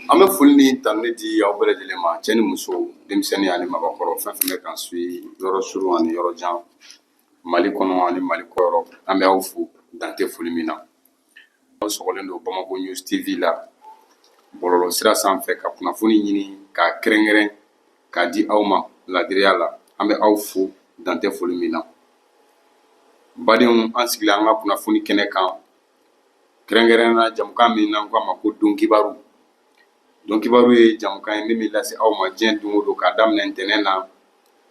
An bɛ foli ni tanuni di aw bɛɛ lajɛlen ma, cɛ ni muso, denmisɛnnin ani mabakɔrɔ, fɛn fɛn bɛ k'an suit yɔrɔ surun ani yɔrɔ jan, Mali kɔnɔ ani Mali kɔyɔrɔ, an bɛ aw fo dan tɛ foli min na. Aw sɔgɔlen don Bamako News TV la bɔlɔlɔ sira sanfɛ ka kunnafoni ɲini k'a kɛrɛnkɛrɛn k'a di aw ma ladiriya la. An bɛ aw fo dan tɛ foli min na. Badenw, an sigilen an ka kunnafoni kɛnɛ kan, kɛrɛnkɛrɛn na jamukan min n'an ko a ma ko Don Kibaru. Don Kibaru ye jamukan ye min bɛ lase aw ma diɲɛ don o don, k'a daminɛ ntɛnɛn na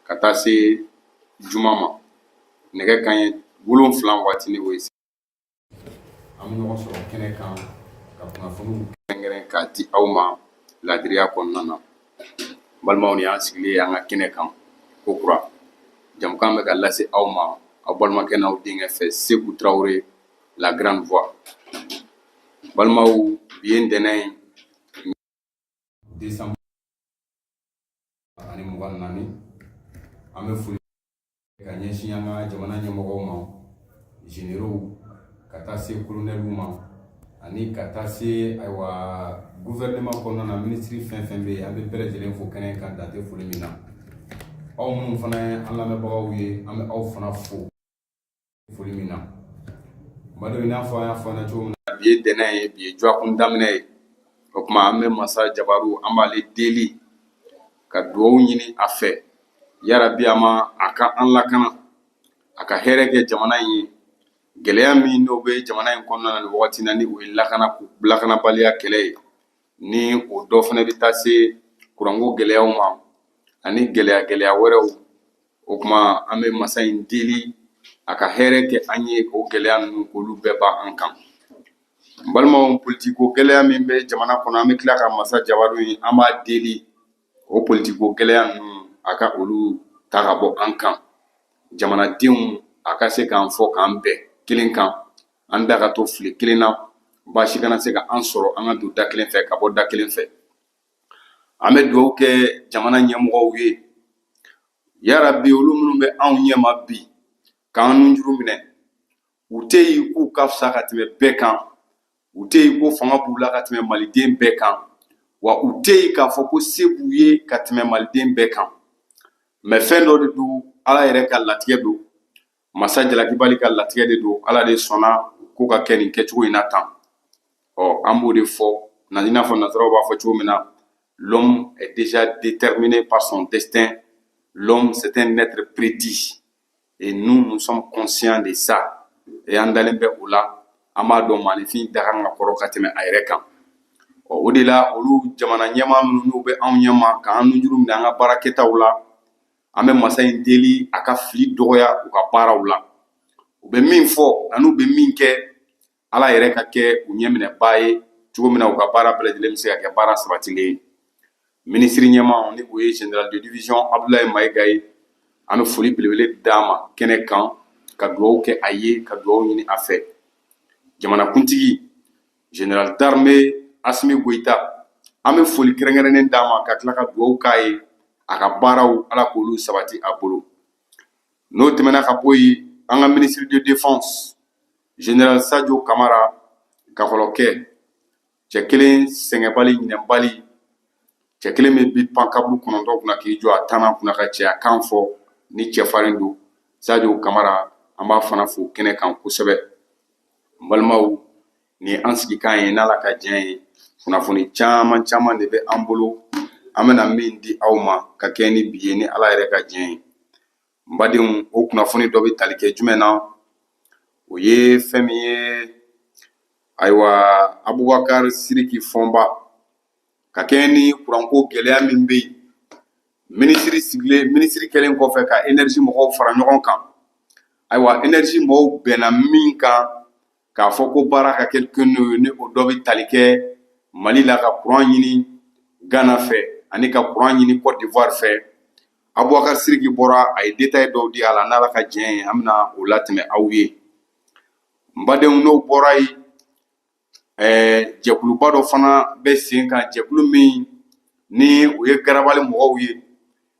ka taa se juma ma, nɛgɛ kanɲɛ 7 waati ni o ye. An bɛ ɲɔgɔn sɔrɔ kɛnɛ kan ka kunnafoniw kɛrɛnkɛrɛn k'a di aw ma ladiriya kɔnɔna na. Balimaw, ni y'an sigilen ye an ka kɛnɛ kan ko kura. Jamukan bɛ ka lase aw ma aw balimakɛ n'aw denkɛ fɛ, Seku Tarawele, la grande voix. Balimaw, bi ye ntɛnɛn ye, décembre 2024. An bɛ foli ka ɲɛsin an ka jamana ɲɛmɔgɔw ma, généraux ka taa se colonelw ma, ani ka taa se, ayiwa, gouvernement kɔnɔna na, minisiri fɛn fɛn bɛ yen, an bɛ bɛɛ lajɛlen fo kɛnɛ kan dan tɛ foli min na. Aw minnu fana ye an lamɛnbagaw ye, an bɛ aw fana fo foli min na. Badenw, i n'a fɔ an y'a fɔ an ɲɛna cogo min na, bi ye ntɛnɛn ye, bi ye dɔgɔkun daminɛ ye. O tuma an bɛ masa jabaru, an b'ale deli ka dugawu ɲini a fɛ, yarabi a ma a ka an lakana, a ka hɛrɛ kɛ jamana in ye. Gɛlɛya min n'o bɛ jamana in kɔnɔna na nin wagati na, ni o ye lakanabaliya kɛlɛ ye, ni o dɔ fana bɛ taa se kuranko gɛlɛyaw ma ani gɛlɛya gɛlɛya wɛrɛw, o tuma an bɛ masa in deli a ka hɛrɛ kɛ an ye, k'o gɛlɛya ninnu k'olu bɛɛ ban an kan. N balimaw, politiko gɛlɛya min bɛ jamana kɔnɔ, an bɛ tila ka masa jabaru ye, an b'a deli o politiko gɛlɛya ninnu, a ka olu ta ka bɔ an kan, jamanadenw a ka se k'an fɔ k'an bɛn kelen kan, an da ka to fili kelen na, baasi kana se ka an sɔrɔ, an ka don da kelen fɛ ka bɔ da kelen fɛ. An bɛ dugawu kɛ jamana ɲɛmɔgɔw ye, yarabi olu minnu bɛ anw ɲɛma bi k'an nunjuru minɛ, u tɛ yen k'u ka fisa ka tɛmɛ bɛɛ kan, u tɛ yen ko fanga b'u la ka tɛmɛ maliden bɛɛ kan, wa u tɛ yen k'a fɔ ko se b'u ye ka tɛmɛ maliden bɛɛ kan. Mais fɛn dɔ de don, Ala yɛrɛ ka latigɛ don, masa jalakibali ka latigɛ de don. Ala de sɔnna ko ka kɛ nin kɛcogo in na tan. Ɔ, an b'o de fɔ na, i n'a fɔ nansaraw b'a fɔ cogo min na: l'homme est déjà déterminé par son destin, l'homme, c'est un être prédit, et nous, nous sommes conscients de ça, et an dalen bɛ o la. An b'a dɔn maaninfin da kan ka kɔrɔ ka tɛmɛ a yɛrɛ kan. Ɔ, o de la, olu jamana ɲɛmaa minnu n'u bɛ anw ɲɛma k'an nunjuru minɛ an ka baara kɛtaw la, an bɛ masa in deli a ka fili dɔgɔya u ka baaraw la. U bɛ min fɔ ani u bɛ min kɛ, Ala yɛrɛ ka kɛ u ɲɛminɛbaa ye cogo min na u ka baara bɛɛ lajɛlen bɛ se ka kɛ baara sabatilen ye. Minisiri ɲɛmaa, ni o ye général de division Abdoulaye Maïga ye, an bɛ foli belebele d'a ma kɛnɛ kan, ka dugawu kɛ a ye, ka dugawu ɲini a fɛ. Jamanakuntigi, général d'armée Assimi Goïta, an bɛ foli kɛrɛnkɛrɛnnen d'a ma ka tila ka dugawu k'a ye, a ka baaraw, Ala k'olu sabati a bolo. N'o tɛmɛna ka bɔ yen, an ka ministre de défense, général Sadio Kamara Kakɔlɔkɛ, cɛ kelen sɛgɛnbali ɲinɛbali, cɛ kelen min bɛ pan kaburu 9 kunna k'i jɔ a tannan kunna ka cɛya kan fɔ ni cɛfarin don, Sadio Kamara, an b'a fana fo kɛnɛ kan kosɛbɛ. N balimaw, nin ye an sigikan ye. N'Ala ka diɲɛ ye, kunnafoni caman caman de bɛ an bolo, an bɛna min di aw ma ka kɛ ni bi ye, ni Ala yɛrɛ ka diɲɛ ye. N badenw, o kunnafoni dɔ bɛ tali kɛ jumɛn na? O ye fɛn min ye, ayiwa, Abubakar Siriki Fɔnba, ka kɛ ni kuranko gɛlɛya min bɛ yen, minisiri sigilen, minisiri kɛlen kɔfɛ ka énergie mɔgɔw fara ɲɔgɔn kan, ayiwa, énergie mɔgɔw bɛnna min kan k'a fɔ ko baara ka kɛ n'o ye, ni o dɔ bɛ tali kɛ Mali la ka kuran ɲini Ghana fɛ ani ka kuran ɲini Côte d'Ivoire fɛ. Abubakar Siriki bɔra, a ye détail dɔw di a la. N'Ala ka diɲɛ ye, an bɛna o latɛmɛ aw ye. N badenw, n'o bɔra yen, jɛkuluba dɔ fana bɛ sen kan, jɛkulu min ni o ye garabali mɔgɔw ye.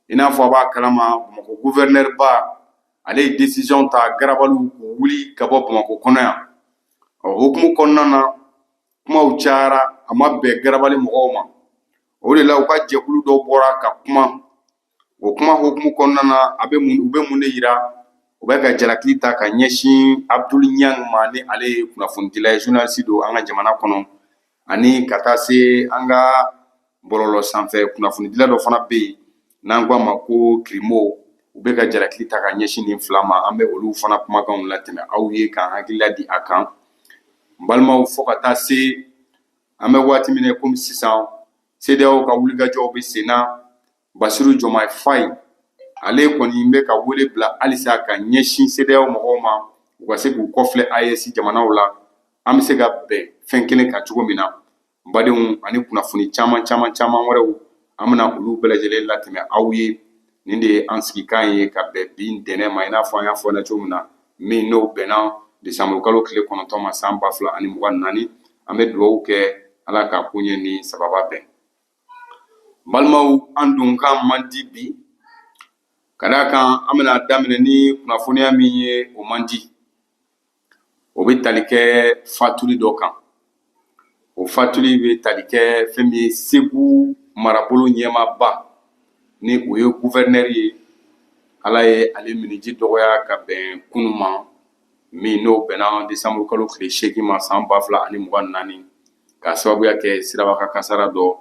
I n'a fɔ a b'a kalama, Bamakɔ gouverneur ba, ale ye décision ta garabaliw k'u wuli ka bɔ Bamakɔ kɔnɔ yan. Ɔ, hukumu kɔnɔna na, kumaw cayara, a ma bɛn garabali mɔgɔw ma. O de la u ka jɛkulu dɔ bɔra ka kuma. O kuma hukumu kɔnɔna na, u bɛ mun de yira? U bɛ ka jalaki ta ka ɲɛsin Abdul Niang ma, ni ale ye kunnafonidila ye, journaliste don an ka jamana kɔnɔ, ani ka taa se an ka bɔlɔlɔ sanfɛ kunnafonidila dɔ fana bɛ yen n'an ko a ma ko Kirimo. U bɛ ka jalaki ta ka ɲɛsin nin fila ma. An bɛ olu fana kumakanw latɛmɛ aw ye k'an hakilila di a kan. N balimaw, fo ka taa se an bɛ waati min na komi sisan, CEDEAO ka wulikajɔw bɛ sen na. Basiru Jɔmayi Fayi, ale kɔni bɛ ka wele bila halisa ka ɲɛsin CEDEAO mɔgɔw ma, u ka se k'u kɔfilɛ AES jamanaw la, an bɛ se ka bɛn fɛn kelen kan cogo min na. N badenw, ani kunnafoni caman caman caman wɛrɛw, an bɛna olu bɛɛ lajɛlen latɛmɛ aw ye. Nin de ye an sigikan ye ka bɛn bi ntɛnɛn ma, i n'a fɔ an y'a fɔ na cogo min na, min n'o bɛnna desanburu kalo tile 9 ma san 2024. An bɛ dugawu kɛ Ala ka koɲɛ ni sababa bɛn. Balimaw, an donkan man di bi, ka d'a kan an bɛna daminɛ ni kunnafoniya min ye, o man di. O bɛ tali kɛ fatuli dɔ kan. O fatuli bɛ tali kɛ fɛn min ye Segu marabolo ɲɛmaaba, ni o ye gouverneur ye. Ala ye ale miniji dɔgɔya ka bɛn kunun ma, min n'o bɛnna desanburu kalo tile 8 ma san 2024, k'a sababuya kɛ siraba kasara dɔ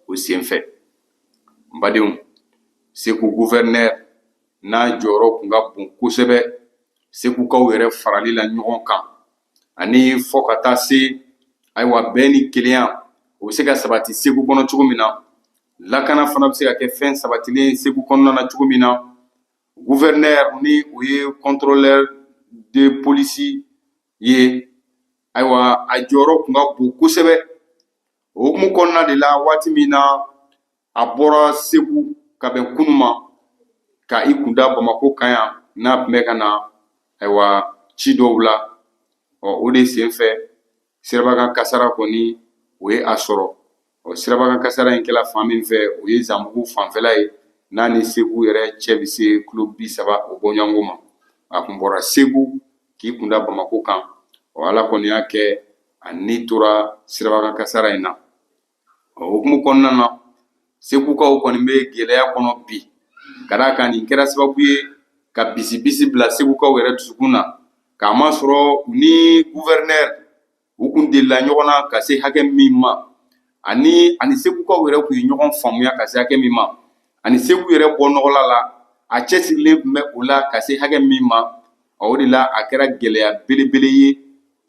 o senfɛ. N badenw, Segu gouverneur n'a jɔyɔrɔ tun ka bon kosɛbɛ Segukaw yɛrɛ farali la ɲɔgɔn kan, ani fɔ ka taa se ayiwa bɛn ni kelenya o bɛ se ka sabati Segu kɔnɔ cogo min na, lakana fana bɛ se ka kɛ fɛn sabatilen Segu kɔnɔna na cogo min na. Gouverneur, ni o ye contrôleur de police ye, ayiwa a jɔyɔrɔ tun ka bon kosɛbɛ. O hukumu kɔnɔna de la, waati min na a bɔra Segu ka bɛn kunun ma ka i kunda Bamako kan yan, n'a tun bɛ ka na ayiwa ci dɔw la, ɔ o de senfɛ sirabakan kasara kɔni o ye a sɔrɔ. Ɔ sirabakan kasara in kɛla fan min fɛ, o ye Zanbugu fanfɛla ye, n'a ni Segu yɛrɛ cɛ bɛ se kilo 30 o bɔɲɔgɔnko ma. A kun bɔra Segu k'i kunda Bamako kan. Ɔ Ala kɔni y'a kɛ a ni tora sirabakan kasara in na. Ɔ hukumu kɔnɔna na, Segukaw kɔni bɛ gɛlɛya kɔnɔ bi, ka d'a kan nin kɛra sababu ye ka bisibisi bila Segukaw yɛrɛ dusukun na, k'a masɔrɔ u ni gouverneur u kun delila ɲɔgɔn na ka se hakɛ min ma, ani Segukaw yɛrɛ kun ye ɲɔgɔn faamuya ka se hakɛ min ma, ani Segu yɛrɛ bɔ nɔgɔla la, a cɛsirilen tun bɛ o la ka se hakɛ min ma. O de la a kɛra gɛlɛya belebele ye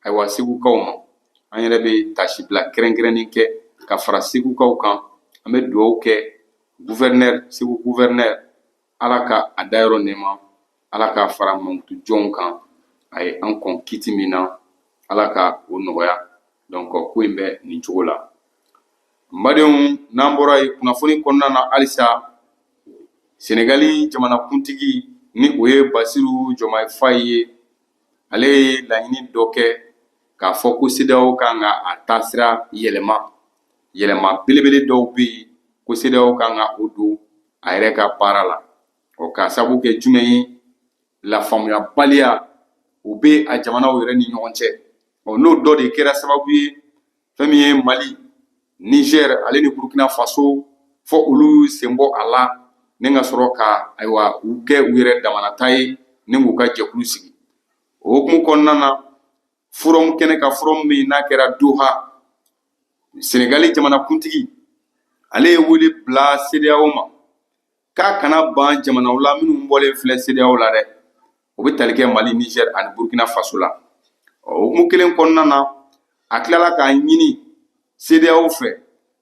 ayiwa Segukaw ma. An yɛrɛ bɛ tasibila kɛrɛnkɛrɛnnen kɛ ka fara Segukaw kan. An bɛ dugawu kɛ gouverneur, Segu gouverneur, Ala ka a dayɔrɔ nɛɛma, Ala ka fara mankutu jɔnw kan. A ye an kɔn kiti min na, Ala ka o nɔgɔya. Donc ko in bɛ nin cogo la. N badenw, n'an bɔra yen kunnafoni kɔnɔna na halisa, Senegali jamanakuntigi, ni o ye Basiru Jɔmayi Fayi ye, ale ye laɲini dɔ kɛ k'a fɔ ko CEDEAO kan ka a taasira yɛlɛma. Yɛlɛma belebele dɔw bɛ yen ko CEDEAO kan ka o don a yɛrɛ ka baara la. Ɔ k'a sababu kɛ jumɛn ye? Lafaamuyabaliya o bɛ a jamanaw yɛrɛ ni ɲɔgɔn cɛ. Ɔ n'o dɔ de kɛra sababu ye, fɛn min ye Mali, Niger ale ni Burkina Faso, fɔ olu y'u sen bɔ a la ni ka sɔrɔ ka ayiwa u kɛ u yɛrɛ damanata ye ni k'u ka jɛkulu sigi. O hukumu kɔnɔna na, forum kɛnɛ kan, forum min n'a kɛra Doha, Senegali jamanakuntigi ale ye wele bila CEDEAO ma k'a kana ban jamanaw la minnu bɔlen filɛ CEDEAO la dɛ. O bɛ tali kɛ Mali, Niger ani Burkina Faso la. O hukumu kelen kɔnɔna na, a tilala k'a ɲini CEDEAO fɛ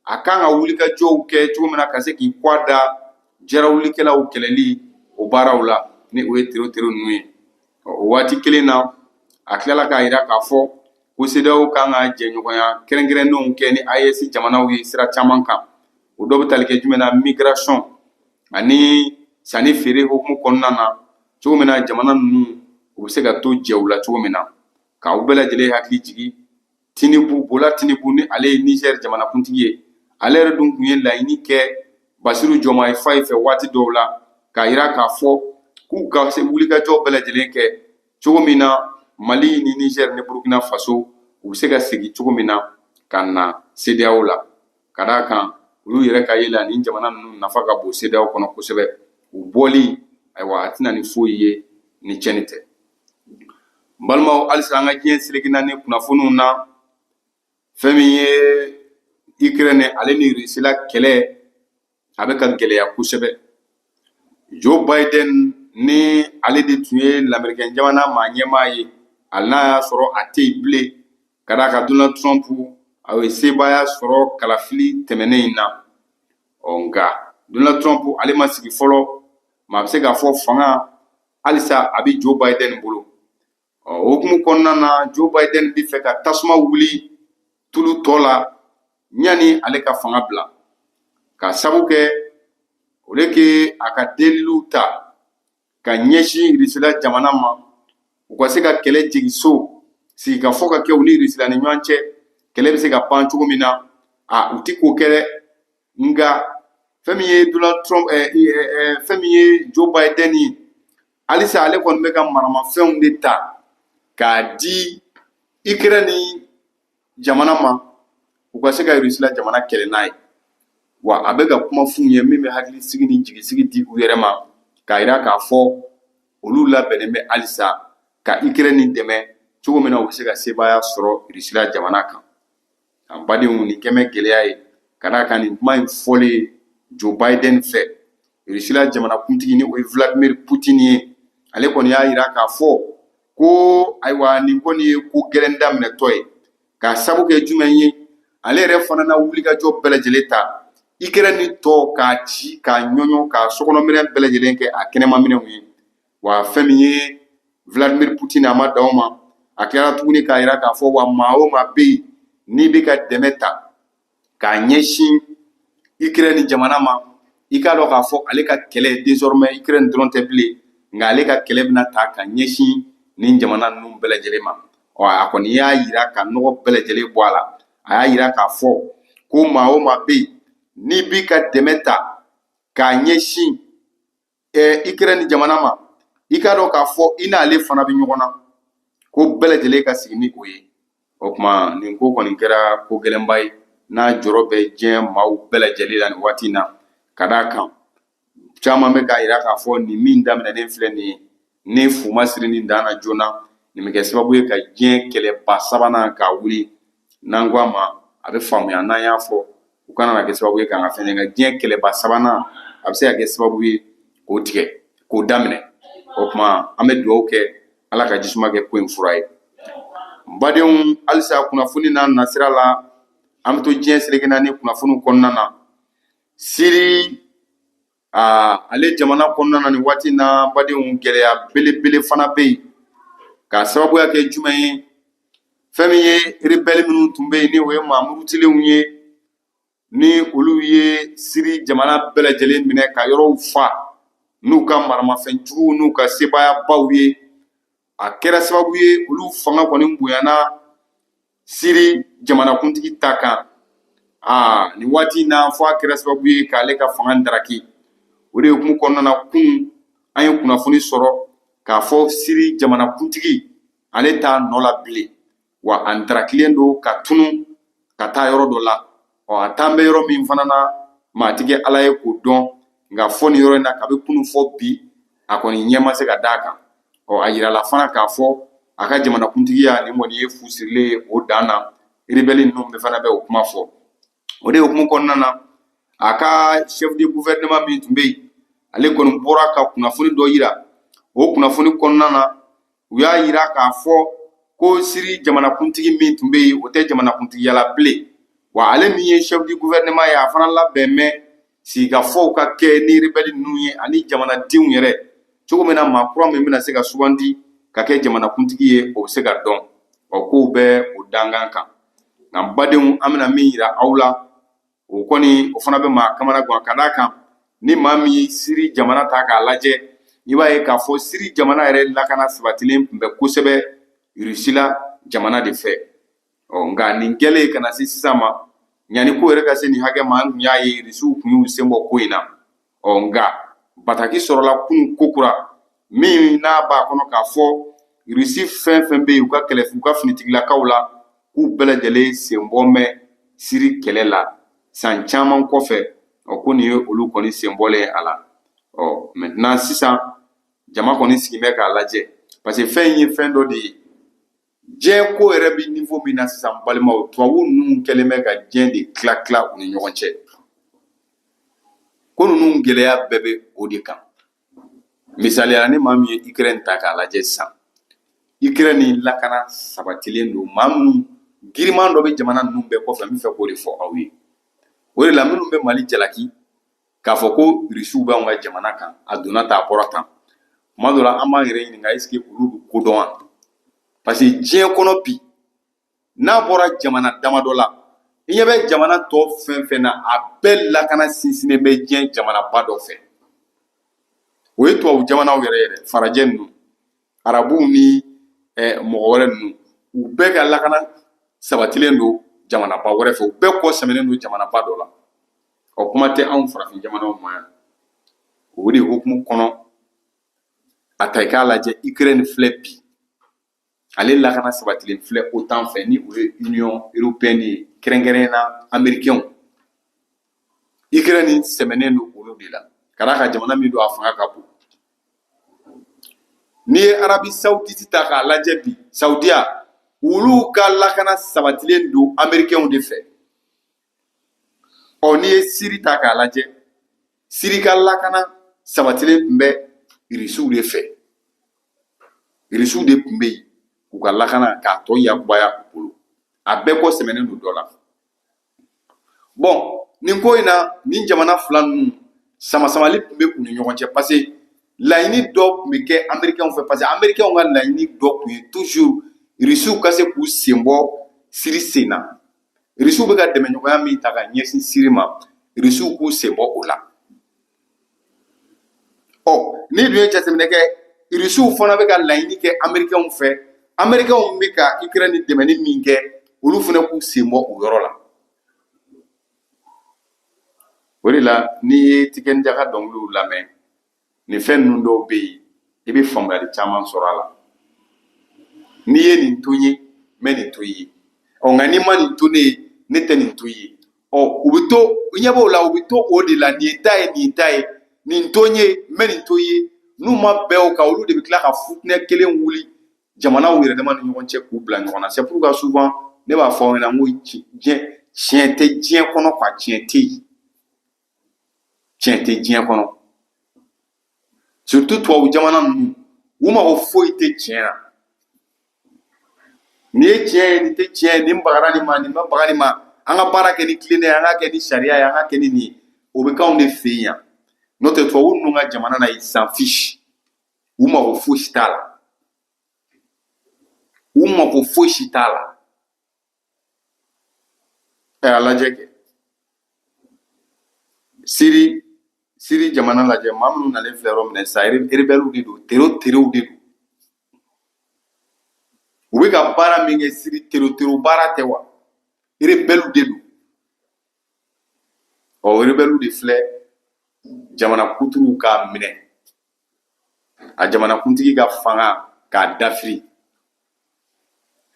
a kan ka wulikajɔw kɛ cogo min na ka se k'i kɔ da jarawulikɛlaw kɛlɛli o baaraw la, ni o ye terro terro ninnu ye. O waati kelen na, a tilala k'a yira k'a fɔ ko CEDEAO kan ka jɛɲɔgɔnya kɛrɛnkɛrɛnnenw kɛ ni AES jamanaw ye sira caman kan. O dɔ bɛ tali kɛ jumɛn na? Migration ani sanni feere hukumu kɔnɔna na, cogo min na jamana ninnu u bɛ se ka to jɛw la cogo min na. K'aw bɛɛ lajɛlen hakili jigin, Tinubu, Bola Tinubu, ni ale ye Niger jamanakuntigi ye, ale yɛrɛ dun tun ye laɲini kɛ Basiru Jɔmayi Fayi fɛ waati dɔw la k'a yira k'a fɔ k'u ka se wulikajɔ bɛɛ lajɛlen kɛ cogo min na Mali ni Niger ni Burkina Faso u bɛ se ka segin cogo min na ka na CEDEAO la, ka d'a kan Olu yɛrɛ ka ye la, nin jamana ninnu nafa ka bon CEDEAO kɔnɔ kosɛbɛ. U bɔli, ayiwa, a tɛna ni foyi ye ni tiɲɛni tɛ. N balimaw, halisa an ka diɲɛ seleke naani kunnafoniw na, fɛn min ye Ukraine ale ni Russie la kɛlɛ, a bɛ ka gɛlɛya kosɛbɛ. Joe Biden ni ale de tun ye lamerikɛn jamana maa ɲɛmaa ye, hali n'a y'a sɔrɔ a tɛ yen bilen, ka d'a kan Donald Trump a ye sebaaya sɔrɔ kalafili tɛmɛnen in na. Ɔ nka Donald Trump ale ma sigi fɔlɔ, maa bɛ se k'a fɔ fanga halisa a bɛ Joe Biden bolo. Ɔ o hukumu kɔnɔna na, Joe Biden bɛ fɛ ka tasuma wuli tulu tɔ la yanni ale ka fanga bila, ka sabu kɛ o de ke a ka deliliw ta ka ɲɛsin Irisila jamana ma, u ka se ka kɛlɛ jigin so, sigikafɔ ka kɛ u ni Irisila ni ɲɔgɔn cɛ, kɛlɛ bɛ se ka ban cogo min na. A u ti k'o kɛ dɛ. Nka fɛn min ye Donald Trump, fɛn min ye Joe Biden ye, halisa ale kɔni bɛ ka maramafɛnw de ta k'a di Ukraine jamana ma, u ka se ka Irisila jamana kɛlɛ n'a ye. Wa a bɛ ka kuma f'u ye min bɛ hakilisigi ni jigisigi di u yɛrɛ ma, k'a yira k'a fɔ olu labɛnnen bɛ halisa ka Ukraine dɛmɛ cogo min na u bɛ se ka sebaaya sɔrɔ Irisila jamana kan. An badenw, nin kɛmɛ gɛlɛya ye, ka d'a kan nin kuma in fɔlen Joe Biden fɛ, Irisila jamanakuntigi ni o ye Vladimir Putin ye, ale kɔni y'a yira k'a fɔ ko ayiwa, nin kɔni ye ko gɛlɛn daminɛtɔ ye. K'a sabu kɛ jumɛn ye? Ale yɛrɛ fana na wulikajɔ bɛɛ lajɛlen ta Ukraine tɔ k'a ci, k'a ɲɔɲɔ, k'a sokɔnɔminɛn bɛɛ lajɛlen kɛ a kɛnɛmaminɛnw ye. Wa fɛn min ye Vladimir Putin, a ma dan o ma, a tilara tuguni k'a yira k'a fɔ wa maa o maa bɛ yen n'i bɛ ka dɛmɛ ta k'a ɲɛsin Ukraine jamana ma, i k'a dɔn k'a fɔ ale ka kɛlɛ désormais Ukraine dɔrɔn tɛ bilen, nka ale ka kɛlɛ bɛna ta ka ɲɛsin nin jamana ninnu bɛɛ lajɛlen ma. Ɔ a kɔni y'a yira ka nɔgɔ bɛɛ lajɛlen bɔ a la. A y'a yira k'a fɔ ko maa o maa bɛ yen n'i b'i ka dɛmɛ ta k'a ɲɛsin Ukraine jamana ma, i k'a dɔn k'a fɔ i n'ale fana bɛ ɲɔgɔn na, ko bɛɛ lajɛlen ka sigi ni o ye. O tuma nin ko kɔni kɛra ko gɛlɛnba ye n'a jɔrɔ bɛ diɲɛ maaw bɛɛ lajɛlen la nin waati in na, ka d'a kan caman bɛ k'a yira k'a fɔ nin min daminɛnen filɛ nin ye, ni fu ma siri nin dan na joona, nin bɛ kɛ sababu ye ka diɲɛ kɛlɛba sabanan k'a wuli. N'an ko a ma, a bɛ faamuya. N'an y'a fɔ, u kana na kɛ sababu ye k'an ka fɛn nka diɲɛ kɛlɛba sabanan, a bɛ se ka kɛ sababu ye k'o tigɛ, k'o daminɛ. O tuma an bɛ dugawu kɛ, Ala ka jisuma kɛ ko in fura ye. N badenw, halisa kunnafoni n'a nasira la, an bɛ to diɲɛ seleke naani kunnafoniw kɔnɔna na. Siri aa ale jamana kɔnɔna na nin waati na, badenw, gɛlɛya belebele fana bɛ yen, k'a sababuya kɛ jumɛn ye? Fɛn min ye rebelle minnu tun bɛ yen, ni o ye maa murutilenw ye, ni olu ye Siri jamana bɛɛ lajɛlen minɛ ka yɔrɔw fa n'u ka maramafɛn juguw n'u ka sebaayabaw ye, a kɛra sababu ye olu fanga kɔni bonyana Siri jamanakuntigi ta kan. Aa nin waati in na, fo a kɛra sababu ye k'ale ka fanga daraki. O de hukumu kɔnɔna na, kunun an ye kunnafoni sɔrɔ k'a fɔ Siri jamanakuntigi ale t'a nɔ la bilen, wa a darakilen don ka tunu ka taa yɔrɔ dɔ la. Ɔ a taan bɛ yɔrɔ min fana na, maa ti kɛ Ala ye k'o dɔn, nka fɔ nin yɔrɔ in na, kabi kunun fɔ bi, a kɔni ɲɛ ma se ka d'a kan. Ɔ a yirala fana k'a fɔ a ka jamanakuntigiya nin kɔni ye fu sirilen ye o dan na. Rebelle ninnu bɛɛ fana bɛ o kuma fɔ. O de hukumu kɔnɔna na, a ka chef de gouvernement min tun bɛ yen, ale kɔni bɔra ka kunnafoni dɔ yira. O kunnafoni kɔnɔna na, u y'a yira k'a fɔ ko Siri jamanakuntigi min tun bɛ yen, o tɛ jamanakuntigiya la bilen, wa ale min ye chef du gouvernement ye, a fana labɛn bɛ sigikafɔw ka kɛ ni rebelle ninnu ye ani jamanadenw yɛrɛ, cogo min na maa kura min bɛna se ka sugandi ka kɛ jamanakuntigi ye, o bɛ se ka dɔn. Ɔ kow bɛ o dankan kan. Nka badenw, an bɛna min yira aw la, o kɔni o fana bɛ maa kamana gan, ka d'a kan ni maa min ye Siri jamana ta k'a lajɛ, i b'a ye k'a fɔ Siri jamana yɛrɛ lakana sabatilen tun bɛ kosɛbɛ Irisila jamana de fɛ. Ɔ nka nin kɛlen ka na se sisan ma, yanni ko yɛrɛ ka se nin hakɛ ma, an tun y'a ye Irisiw tun y'u sen bɔ ko in na. Ɔ nka bataki sɔrɔla kunun kokura min n'a b'a kɔnɔ k'a fɔ Irisi fɛn fɛn bɛ yen, u ka kɛlɛ, u ka finitigilakaw la, k'u bɛɛ lajɛlen sen bɔ mɛ Siri kɛlɛ la. San caman kɔfɛ, ɔ, ko nin ye olu kɔni sen bɔlen ye a la. Ɔ, maintenant sisan jama kɔni sigi bɛ k'a lajɛ, parce que fɛn in ye fɛn dɔ de ye. Diɲɛ ko yɛrɛ bɛ niveau min na sisan, balimaw, tubabu ninnu kɛlen bɛ ka diɲɛ de tila tila u ni ɲɔgɔn cɛ. Ko ninnu gɛlɛya bɛɛ bɛ o de kan. Misaliya, ni maa min ye Ukraine ta k'a lajɛ sisan, Ukraine lakana sabatilen don. Maa minnu giriman dɔ bɛ jamana ninnu bɛɛ kɔfɛ, n bɛ fɛ k'o de fɔ aw ye. O de la minnu bɛ Mali jalaki k'a fɔ ko Irisiw bɛ anw ka jamana kan, a donna tan, a bɔra tan, tuma dɔ la an b'an yɛrɛ ɲininka, est ce que olu bɛ ko dɔn wa? Parce que diɲɛ kɔnɔ bi, n'a bɔra jamana damadɔ la, i ɲɛ bɛ jamana tɔ fɛn fɛn na, a bɛɛ lakana sinsinnen bɛ diɲɛ jamanaba dɔ fɛ. O ye tubabu jamanaw yɛrɛ yɛrɛ, farajɛ ninnu, arabuw ni mɔgɔ wɛrɛ ninnu, u bɛɛ ka lakana sabatilen don jamanaba wɛrɛ fɛ. U bɛɛ kɔ sɛmɛnen don jamanaba dɔ la. Ɔ, kuma tɛ anw farafin jamanaw ma yan. O de hukumu kɔnɔ, a ta i k'a lajɛ, Ukraine filɛ bi, ale lakana sabatilen filɛ OTAN fɛ, ni o ye Union européenne ye, kɛrɛnkɛrɛnnen na américains. Ukraine sɛmɛnen don olu de la, ka d'a kan jamana min don, a fanga ka bon. N'i ye Arabie Saoudite ta k'a lajɛ bi, Saudiya, olu ka lakana sabatilen don américains de fɛ. Ɔ, n'i ye Siri ta k'a lajɛ, Siri ka lakana sabatilen tun bɛ Irisiw de fɛ. Irisiw de tun bɛ yen k'u ka lakana k'a tɔ yakubaya u bolo. A bɛɛ kɔ sɛmɛnen don dɔ la. Bɔn, nin ko in na, nin jamana fila ninnu samasamali tun bɛ u ni ɲɔgɔn cɛ, parce que laɲini dɔ tun bɛ kɛ américains fɛ, parce que américains ka laɲini dɔ tun ye toujours Irisiw ka se k'u sen bɔ Siri sen na. Irisiw bɛ ka dɛmɛɲɔgɔnya min ta ka ɲɛsin Siri ma, Irisiw k'u sen bɔ o la. Ɔ, n'i dun ye jateminɛ kɛ, Irisiw fana bɛ ka laɲini kɛ américains fɛ, américains bɛ ka Ukraine dɛmɛni min kɛ, olu fana k'u sen bɔ o yɔrɔ la. O de la n'i ye Tiken Jah ka dɔnkiliw lamɛn, nin fɛn ninnu dɔw bɛ yen, i bɛ faamuyali caman sɔrɔ a la. N'i ye nin to n ye, n bɛ nin to i ye. Ɔ, nka n'i ma nin to ne ye, ne tɛ nin to i ye. Ɔ, u bɛ to, i ɲɛ b'o la, u bɛ to o de la. Nin ye n ta ye, nin ye n ta ye, nin to n ye, n bɛ nin to i ye. N'u ma bɛn o kan, olu de bɛ tila ka futinɛ kelen wuli jamanaw yɛrɛ dama ni ɲɔgɔn cɛ k'u bila ɲɔgɔn na. C'est pourquoi souvent ne b'a fɔ aw ɲɛna n ko diɲɛ tiɲɛ tɛ diɲɛ kɔnɔ quoi. Tiɲɛ tɛ yen, tiɲɛ tɛ diɲɛ kɔnɔ, surtout tubabu jamana ninnu, u mago foyi tɛ tiɲɛ na. Nin ye tiɲɛ ye, nin tɛ tiɲɛ ye, nin bagara nin ma, nin ma baga nin ma, an ka baara kɛ ni tilennenya ye, an ka kɛ ni sariya ye, an ka kɛ ni nin ye, o bɛ k'anw de fɛ yen yan. N'o tɛ, tubabu ninnu ka jamana na, ils s'en fiche, u mago fosi t'a la, u mago fosi t'a la. Ɛ, a lajɛ kɛ, Siri jamana lajɛ, maa minnu nalen filɛ yɔrɔ min na sisan, rebelles de don, terro terrow de don. U bɛ ka baara min kɛ Siri, terro terro baara tɛ wa? Rebelles de don. Ɔ, rebelles de filɛ jamana kuturuw k'a minɛ, a jamanakuntigi ka fanga k'a dafiri.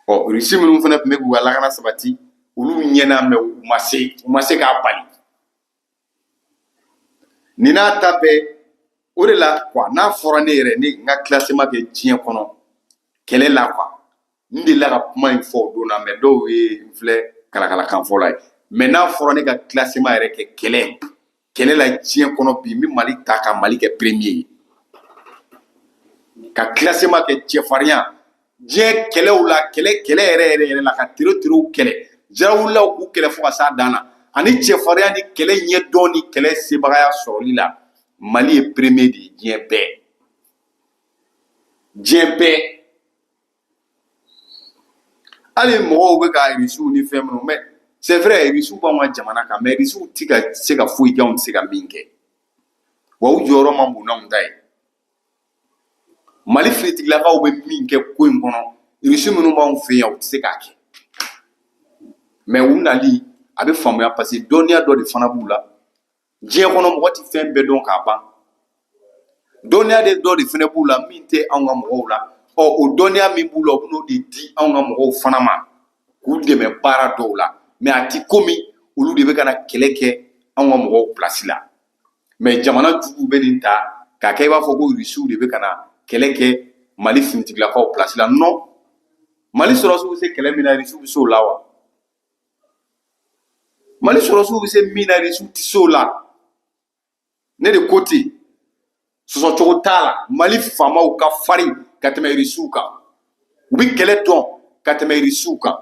Ɔ, Irisi minnu fana tun bɛ k'u ka lakana sabati, olu ɲɛna mɛ u ma se k'a bali. Nin n'a ta bɛɛ, o de la quoi, n'a fɔra ne yɛrɛ, ne n ka classement kɛ diɲɛ kɔnɔ kɛlɛ la quoi, n delila ka kuma in fɔ o don na, mɛ dɔw ye n filɛ kalakalakan fɔla ye. Mɛ n'a fɔra ne ka classement yɛrɛ kɛ kɛlɛ la diɲɛ kɔnɔ bi, n bɛ Mali ta ka Mali kɛ premier ye, ka classement kɛ cɛfarinya diɲɛ kɛlɛw la, kɛlɛ kɛlɛ yɛrɛ yɛrɛ yɛrɛ la, ka tere terew kɛlɛ, jarawulilaw k'u kɛlɛ fo ka s'a dan na, ani cɛfarinya ni kɛlɛ ɲɛdɔn ni kɛlɛ sebagaya sɔrɔli la, Mali ye premier de ye diɲɛ bɛɛ, diɲɛ bɛɛ. Hali mɔgɔw bɛ ka Irisiw ni fɛn minnu, mais c'est vrai, Irisiw b'anw ka jamana kan, mais Irisiw ti ka se ka foyi kɛ, anw tɛ se ka min kɛ. Wa u jɔyɔrɔ man bon n'anw ta ye. Mali finitigilakaw bɛ min kɛ ko in kɔnɔ, Irisi minnu b'anw fɛ yan, u tɛ se k'a kɛ. Mais u nali, a bɛ faamuya, parce que dɔnniya dɔ de fana b'u la. Diɲɛ kɔnɔ, mɔgɔ tɛ fɛn bɛɛ dɔn k'a ban. Dɔnniya de dɔ de fana b'u la min tɛ anw ka mɔgɔw la. Ɔ, o dɔnniya min b'u la, u bɛn'o de di anw ka mɔgɔw fana ma k'u dɛmɛ baara dɔw la. Mais a ti komi olu. Olu de bɛ ka na kɛlɛ kɛ anw ka mɔgɔw place la. Mais jamana juguw bɛ nin ta k'a kɛ i b'a fɔ ko Rusiw de bɛ ka na kɛlɛ kɛ Mali finitigilakaw place la. Non, Mali sɔrɔdasiw bɛ se kɛlɛ min na, Rusiw bɛ se o la wa? Mali sɔrɔdasiw bɛ se min na, Rusiw tɛ se o la. Ne de ko ten, sɔsɔcogo t'a la. Mali faamaw ka farin ka tɛmɛ Rusiw kan, u bɛ kɛlɛ dɔn ka tɛmɛ Rusiw kan.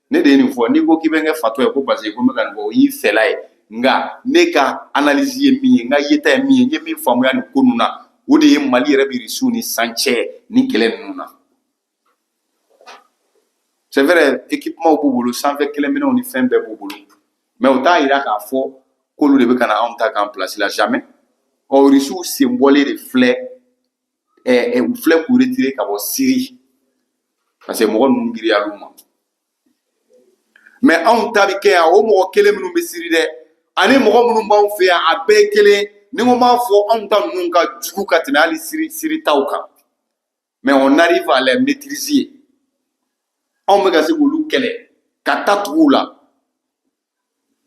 Ne de ye nin fɔ. N'i ko k'i bɛ n kɛ fatɔ ye ko parce que ko n bɛ ka nin fɔ, o y'i fɛla ye. Nka ne ka analyse ye min ye, n ka yeta ye min ye, n ye min faamuya nin ko ninnu na, o de ye Mali yɛrɛ bɛ Rusiw ni san cɛ nin kɛlɛ ninnu na. C'est vrai, équipement b'u bolo, sanfɛ kɛlɛminɛnw ni fɛn bɛɛ b'u bolo, mais o t'a yira k'a fɔ k'olu de bɛ ka na anw ta k'an place la, jamais. Ɔ, Rusiw sen bɔlen de filɛ, u filɛ k'u retirer ka bɔ Syrie parce que mɔgɔ ninnu giriyal'u ma. Mais anw ta bɛ kɛ yan, o mɔgɔ kelen minnu bɛ Syrie dɛ, ani mɔgɔ minnu b'anw fɛ yan, a bɛɛ ye kelen. Ni ko m'a fɔ, anw ta ninnu ka jugu ka tɛmɛ hali Syrie taw kan, mais on arrive à les maîtriser. Anw bɛ ka se k'olu kɛlɛ ka taa tugu u la.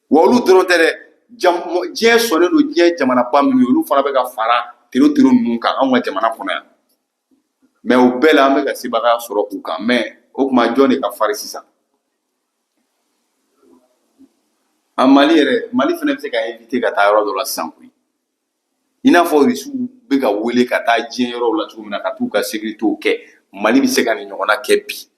Wa olu dɔrɔn tɛ dɛ, diɲɛ sɔnnen don, diɲɛ jamanaba minnu ye, olu fana bɛ ka fara terro terro ninnu kan anw ka jamana kɔnɔ yan. Mais o bɛɛ la, an bɛ ka sebagaya sɔrɔ u kan. Mais o tuma, jɔn de ka farin sisan? An Mali yɛrɛ, Mali fana bɛ se ka inviter ka taa yɔrɔ dɔ la sisan koyi, i n'a fɔ Rusiw bɛ ka wele ka taa diɲɛ yɔrɔw la cogo min na ka t'u ka sécuritéw kɛ. Mali bɛ se ka nin ɲɔgɔnna kɛ bi,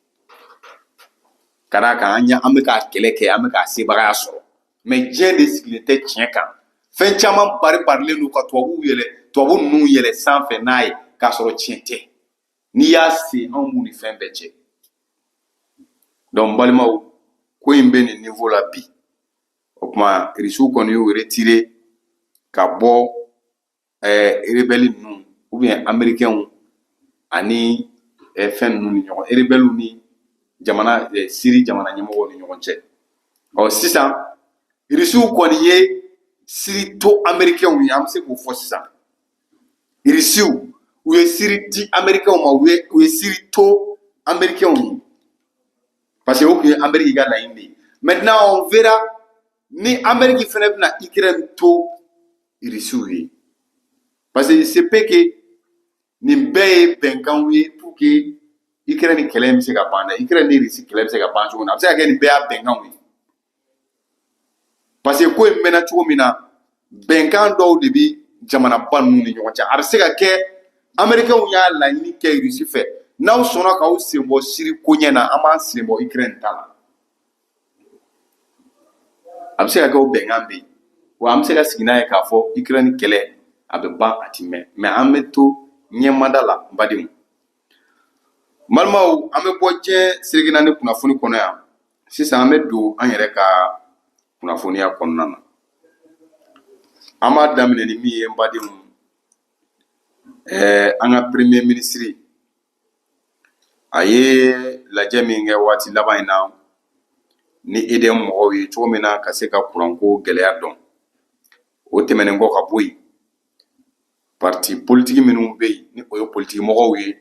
ka d'a kan an bɛ k'a kɛlɛ kɛ, an bɛ k'a sebagaya sɔrɔ. Mais diɲɛ de sigilen tɛ tiɲɛ kan. Fɛn caman bari barilen don ka tubabuw yɛlɛ, tubabu ninnu yɛlɛ sanfɛ n'a ye, k'a sɔrɔ tiɲɛ tɛ. N'i y'a sen, anw b'u ni fɛn bɛɛ cɛ. Donc n balimaw, ko in bɛ nin niveau la bi. O tuma, Irisiw kɔni y'u retirer ka bɔ rebelle ninnu ou bien américains ani fɛn ninnu ni ɲɔgɔn, rebelle ni jamana Siri jamana ɲɛmɔgɔw ni ɲɔgɔn cɛ. Ɔ, sisan Irisiw kɔni ye Siri to américains ye, an bɛ se k'o fɔ sisan. Irisiw, u ye Siri di américains ma, u ye Siri to américains ye parce que o tun ye Amérique ka laɲini de ye. Maintenant, on verra ni Amérique fana bɛna Ukraine to Irisiw ye, parce que c'est peut que nin bɛɛ ye bɛnkanw ye pour que Ukraine kɛlɛ in bɛ se ka ban dɛ. Ukraine ni Irisi kɛlɛ bɛ se ka ban cogo min na, a bɛ se ka kɛ nin bɛɛ y'a bɛnkanw ye, parce que ko in mɛnna cogo min na, bɛnkan dɔw de bɛ jamanaba ninnu ni ɲɔgɔn cɛ. A bɛ se ka kɛ américains y'a laɲini kɛ Irisi fɛ: n'aw sɔnna k'aw sen bɔ Siri koɲɛ na, an b'an sen bɔ Ukraine ta la. A bɛ se ka kɛ o bɛnkan bɛ yen. Wa an bɛ se ka sigi n'a ye k'a fɔ Ukraine kɛlɛ a bɛ ban, a ti mɛn, mais an bɛ to ɲɛmada la. N badenw, n balimaw, an bɛ bɔ diɲɛ seleke naani kunnafoni kɔnɔ yan sisan, an bɛ don an yɛrɛ ka kunnafoniya kɔnɔna na. An b'a daminɛ ni min ye, n badenw, an ka premier ministre a ye lajɛ min kɛ waati laban in na ni EDM mɔgɔw ye cogo min na ka se ka kuranko gɛlɛya dɔn. O tɛmɛnen kɔ ka bɔ yen, parti politique minnu bɛ yen, ni o ye politiki mɔgɔw ye,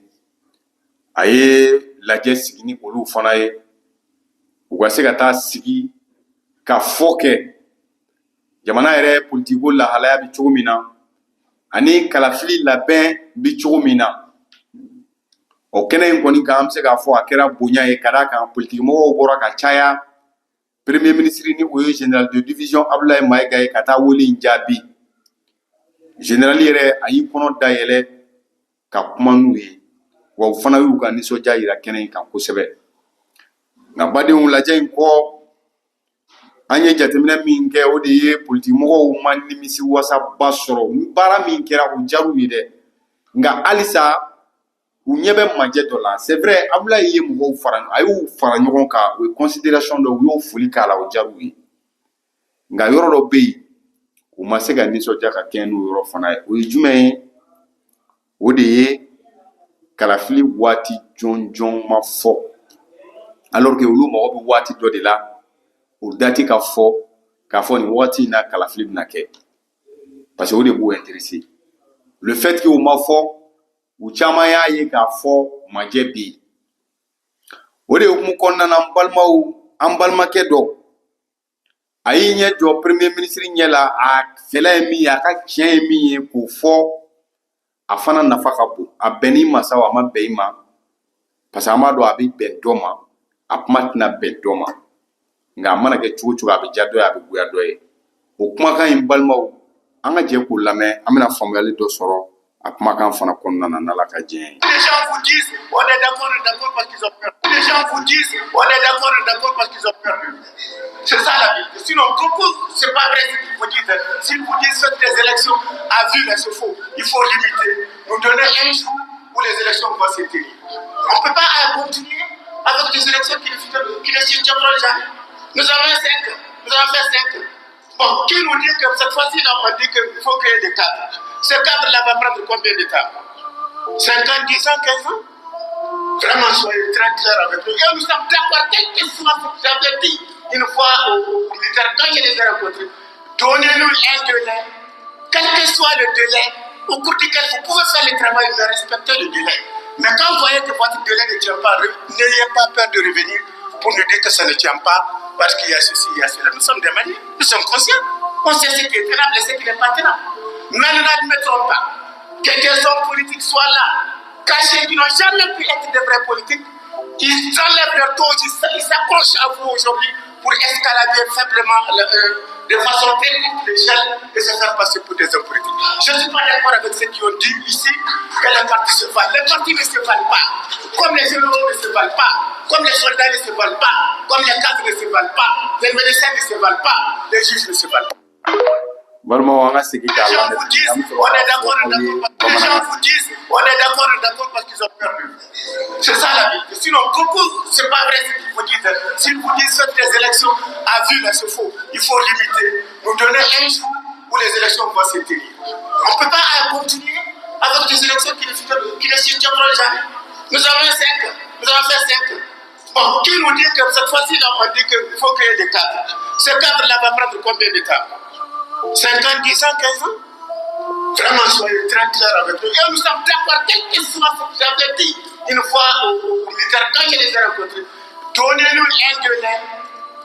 a ye lajɛ sigi ni olu fana ye, u ka se ka taa sigi ka fɔ kɛ jamana yɛrɛ politiko lahalaya bɛ cogo min na ani kalafili labɛn bɛ cogo min na. O kɛnɛ in kɔni kan, an bɛ se k'a fɔ a kɛra bonya ye, ka d'a kan politiki mɔgɔw bɔra ka caya. Premier ministre, ni o ye général de division Abdoulaye Maïga ye, ka taa wele in jaabi. Général yɛrɛ, a y'i kɔnɔ dayɛlɛ ka kuma n'u ye, wa u fana y'u ka nisɔndiya yira kɛnɛ in kan kosɛbɛ. Nka badenw, lajɛ in kɔ, an ye jateminɛ min kɛ, o de ye politiki mɔgɔw ma nimisi wasaba sɔrɔ. Baara min kɛra, o diyar'u ye dɛ, nka halisa u ɲɛ bɛ majɛ dɔ la. C'est vrai, Abdoulaye ye mɔgɔw fara, a y'u fara ɲɔgɔn kan, o ye considération dɔ, u y'o foli k'a la, o diyar'u ye. Nka yɔrɔ dɔ bɛ yen, u ma se ka nisɔndiya ka kɛɲɛ n'o yɔrɔ fana ye. O ye jumɛn ye? O de ye kalafili waati jɔnjɔn ma fɔ, alors que olu mago bɛ waati dɔ de la, o date ka fɔ, k'a fɔ nin waati in na kalafili bɛna kɛ, parce que o de b'u intéressé. Le fait que o ma fɔ, u caman y'a ye k'a fɔ majɛ bɛ yen. O de hukumu kɔnɔna na, n balimaw, an balimakɛ dɔ, A y'i ɲɛ jɔ premier ministre ɲɛ la, a fɛla ye min ye, a ka tiɲɛ ye min ye, k'o fɔ. A fana nafa ka bon. A bɛnn'i ma sa o, a ma bɛn i ma, parce que an b'a dɔn a bɛ bɛn dɔ ma, a kuma tɛna bɛn dɔ ma. Nka a mana kɛ cogo o cogo, a bɛ diya dɔ ye, a bɛ goya dɔ ye. O kumakan in, balimaw, an ka jɛ k'o lamɛn. An bɛna faamuyali dɔ sɔrɔ a kumakan fana kɔnɔna na, n'Ala ka diɲɛ ye. Les gens vous disent, on est d'accord parce qu'ils ont perdu. Les gens vous disent, on est d'accord parce qu'ils ont perdu. C'est ça la vérité. Sinon, beaucoup, c'est pas vrai ce qu'ils vous disent. S'ils vous disent faites des élections à vue, là, c'est faux. Il faut limiter. Nous donner un jour où les élections vont se tenir. On ne peut pas continuer avec des élections qui ne se tiendront jamais. Nous avons 5 ans. Nous avons fait 5 ans. Bon, qui nous dit que cette fois-ci, là, on dit qu'il faut créer des cadres. Ce cadre-là va prendre combien de temps? 5 ans, 10 ans, 15 ans? Vraiment, soyez très clairs avec nous. Et nous sommes d'accord, quel que soit ce que j'avais dit une fois aux militaires, quand je les ai rencontrés, donnez-nous un délai, quel que soit le délai, au cours duquel vous pouvez faire le travail, mais respectez le délai. Mais quand vous voyez que votre délai ne tient pas, n'ayez pas peur de revenir pour nous dire que ça ne tient pas, parce qu'il y a ceci, il y a cela. Nous sommes des Maliens, nous sommes conscients. On sait ce qui est tenable et ce qui n'est pas tenable. Mais nous n'admettrons pas que des hommes politiques soient là, cachés, qui n'ont jamais pu être des vrais politiques. Ils enlèvent leur toge, ils s'accrochent à vous aujourd'hui pour escalader faiblement, de façon très courte l'échelle et se faire passer pour des hommes politiques. Je ne suis pas d'accord avec ceux qui ont dit ici que les partis se valent. Les partis ne se valent pas, comme les généraux ne se valent pas, comme les soldats ne se valent pas, comme les cadres ne se valent pas, les médecins ne se valent pas, les juges ne se valent pas. Balimaw, an ka segin k'a Les gens lamɛn. vous disent, An bɛ sɔrɔ on k'a est fɔ d'accord, aw ye d'accord. Les gens bamanankan. vous disent, on est d'accord parce qu'ils ont perdu. C'est ça la vérité. Sinon, beaucoup, c'est pas vrai ce qu'ils vous disent. S'ils vous disent faites des élections à vue, là, c'est faux. Il faut limiter. Nous donner un jour où les élections vont se tenir. On ne peut pas continuer avec des élections qui ne se tiendront jamais. Nous avons 5 ans. Nous avons fait 5 ans. Bon, qui nous dit que cette fois-ci, là, on dit qu'il faut créer des cadres. Ce cadre-là va prendre combien de temps? 5 ans, 10 ans, 15 ans? Vraiment, soyez très clairs avec nous. Et nous sommes d'accord, quel que soit ce que j'avais dit une fois aux militaires, quand je les ai rencontrés, donnez-nous un délai,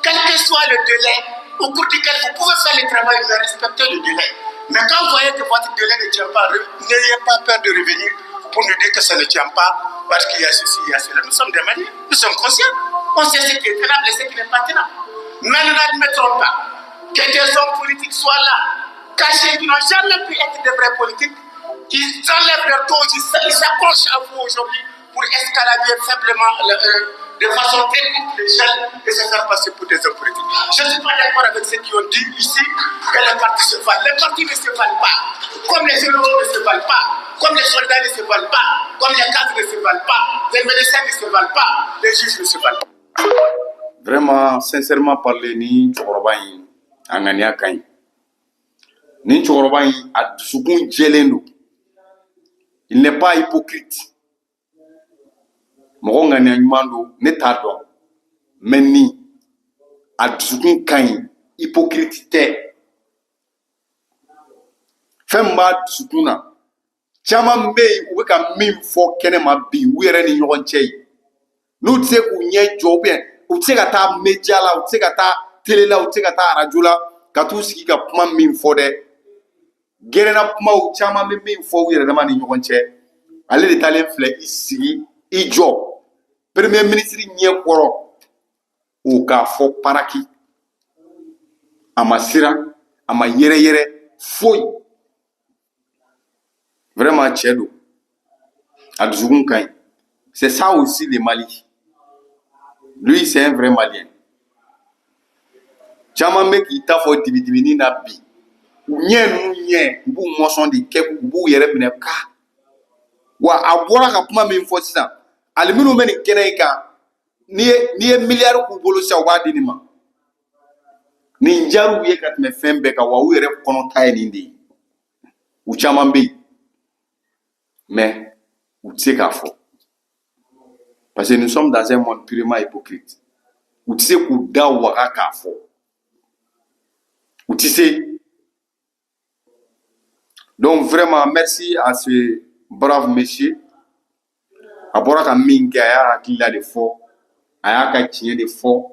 quel que soit le délai, au cours duquel vous pouvez faire le travail, mais respectez le délai. Mais quand vous voyez que votre délai ne tient pas, n'ayez pas peur de revenir pour nous dire que ça ne tient pas, parce qu'il y a ceci, il y a cela. Nous sommes des Maliens, nous sommes conscients. On sait ce qui est tenable et ce qui n'est pas tenable. Mais nous n'admettrons pas que des hommes politiques soient là, cachés, qui n'ont jamais pu être des vrais politiques. Ils enlèvent leur toge, ils s'accrochent à vous aujourd'hui pour escalader faiblement, de façon très courte l'échelle et se faire passer pour des hommes politiques. Je ne suis pas d'accord avec ceux qui ont dit ici que les partis se valent. Les partis ne se valent pas, comme les généraux ne se valent pas, comme les soldats ne se valent pas, comme les cadres ne se valent pas, les médecins ne se valent pas, les juges ne se valent pas. Vraiment, sincèrement parler, ni cɛkɔrɔba in, a ŋaniya ka ɲi. Nin cɛkɔrɔba in, a dusukun jɛlen don. Il n'est pas hypocrite. Mɔgɔ ŋaniya ɲuman don, ne t'a dɔn, mais nin a dusukun ka ɲi, hypocrite tɛ. Fɛn min b'a dusukun na, caman bɛ yen, u bɛ ka min fɔ kɛnɛma bi, u yɛrɛ ni ɲɔgɔn cɛ ye, n'u tɛ se k'u ɲɛ jɔ, ou bien u tɛ se ka taa média la, u tɛ se ka taa télé la, u tɛ se ka taa arajo la ka t'u sigi ka kuma min fɔ dɛ, gɛrɛnna kumaw caman bɛ min fɔ u yɛrɛ dama ni ɲɔgɔn cɛ, ale de taalen filɛ i sigi i jɔ premier ministre ɲɛ kɔrɔ, o k'a fɔ paraki. A ma siran, a ma yɛrɛ yɛrɛ foyi. Vraiment, cɛ don, a dusukun ka ɲi. C'est ça aussi le Mali. Lui, c'est un vrai Malien. Caman bɛ k'i ta fɔ dibidibini na bi, u ɲɛ ninnu ɲɛ, u b'u mɔsɔn de kɛ, u b'u yɛrɛ minɛ ka wa. A bɔra ka kuma min fɔ sisan, hali minnu bɛ nin kɛnɛ in kan, n'i ye miliyari k'u bolo sisan, u b'a di nin ma. Nin diyar'u ye ka tɛmɛ fɛn bɛɛ kan wa. U yɛrɛ kɔnɔ ta ye nin de ye. U caman bɛ yen, mais u tɛ se k'a fɔ, parce que nous sommes dans un monde purement hypocrite. U tɛ se k'u da waga k'a fɔ, u tɛ se. Donc vraiment, merci à ce brave monsieur. A bɔra ka min kɛ, a y'a hakilila de fɔ, a y'a ka tiɲɛ de fɔ.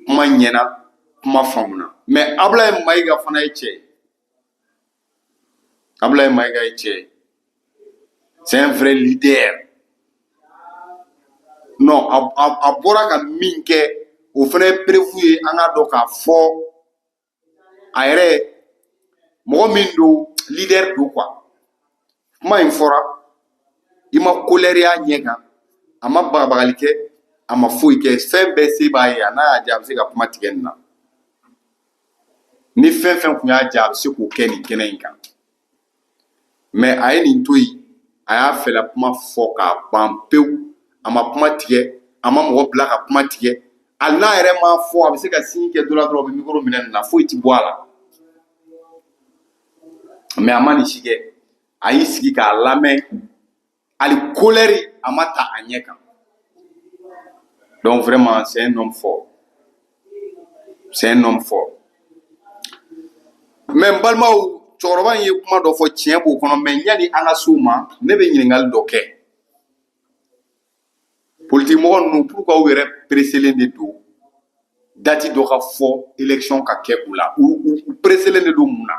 Kuma ɲɛna, kuma faamuna. Mais Ablaye Mayiga fana ye cɛ ye. Ablaye Mayiga ye cɛ ye, c'est un vrai leader. Non, a bɔra ka min kɛ, o fana ye preuve ye. An k'a dɔn k'a fɔ a yɛrɛ mɔgɔ min don, leader don quoi. Kuma in fɔra, i ma colère y'a ɲɛ kan, a ma bagabagali kɛ, a ma foyi kɛ. Fɛn bɛɛ se b'a ye, a n'a y'a diya, a bɛ se ka kuma tigɛ nin na. Ni fɛn fɛn kun y'a diya, a bɛ se k'o kɛ nin kɛnɛ in kan. Mais a ye nin to yen, a y'a fɛla kuma fɔ k'a ban pewu. A ma kuma tigɛ, a ma mɔgɔ bila ka kuma tigɛ. Hali n'a yɛrɛ m'a fɔ, a bɛ se ka signe kɛ dɔ la dɔrɔn, a bɛ micro minɛ nin na, foyi ti bɔ a la. Mais a ma nin si kɛ, a y'i sigi k'a lamɛn. Hali colère a ma ta a ɲɛ kan. Donc vraiment, c'est un homme fort, c'est un homme fort. Mais n balimaw, cɛkɔrɔba in ye kuma dɔ fɔ, tiɲɛ b'o kɔnɔ. Mais yanni an ka s'o ma, ne bɛ ɲininkali dɔ kɛ. Politique mɔgɔ ninnu, pourquoi u yɛrɛ pressélen de don date dɔ ka fɔ, élection ka kɛ u la? U pressélen de don mun na?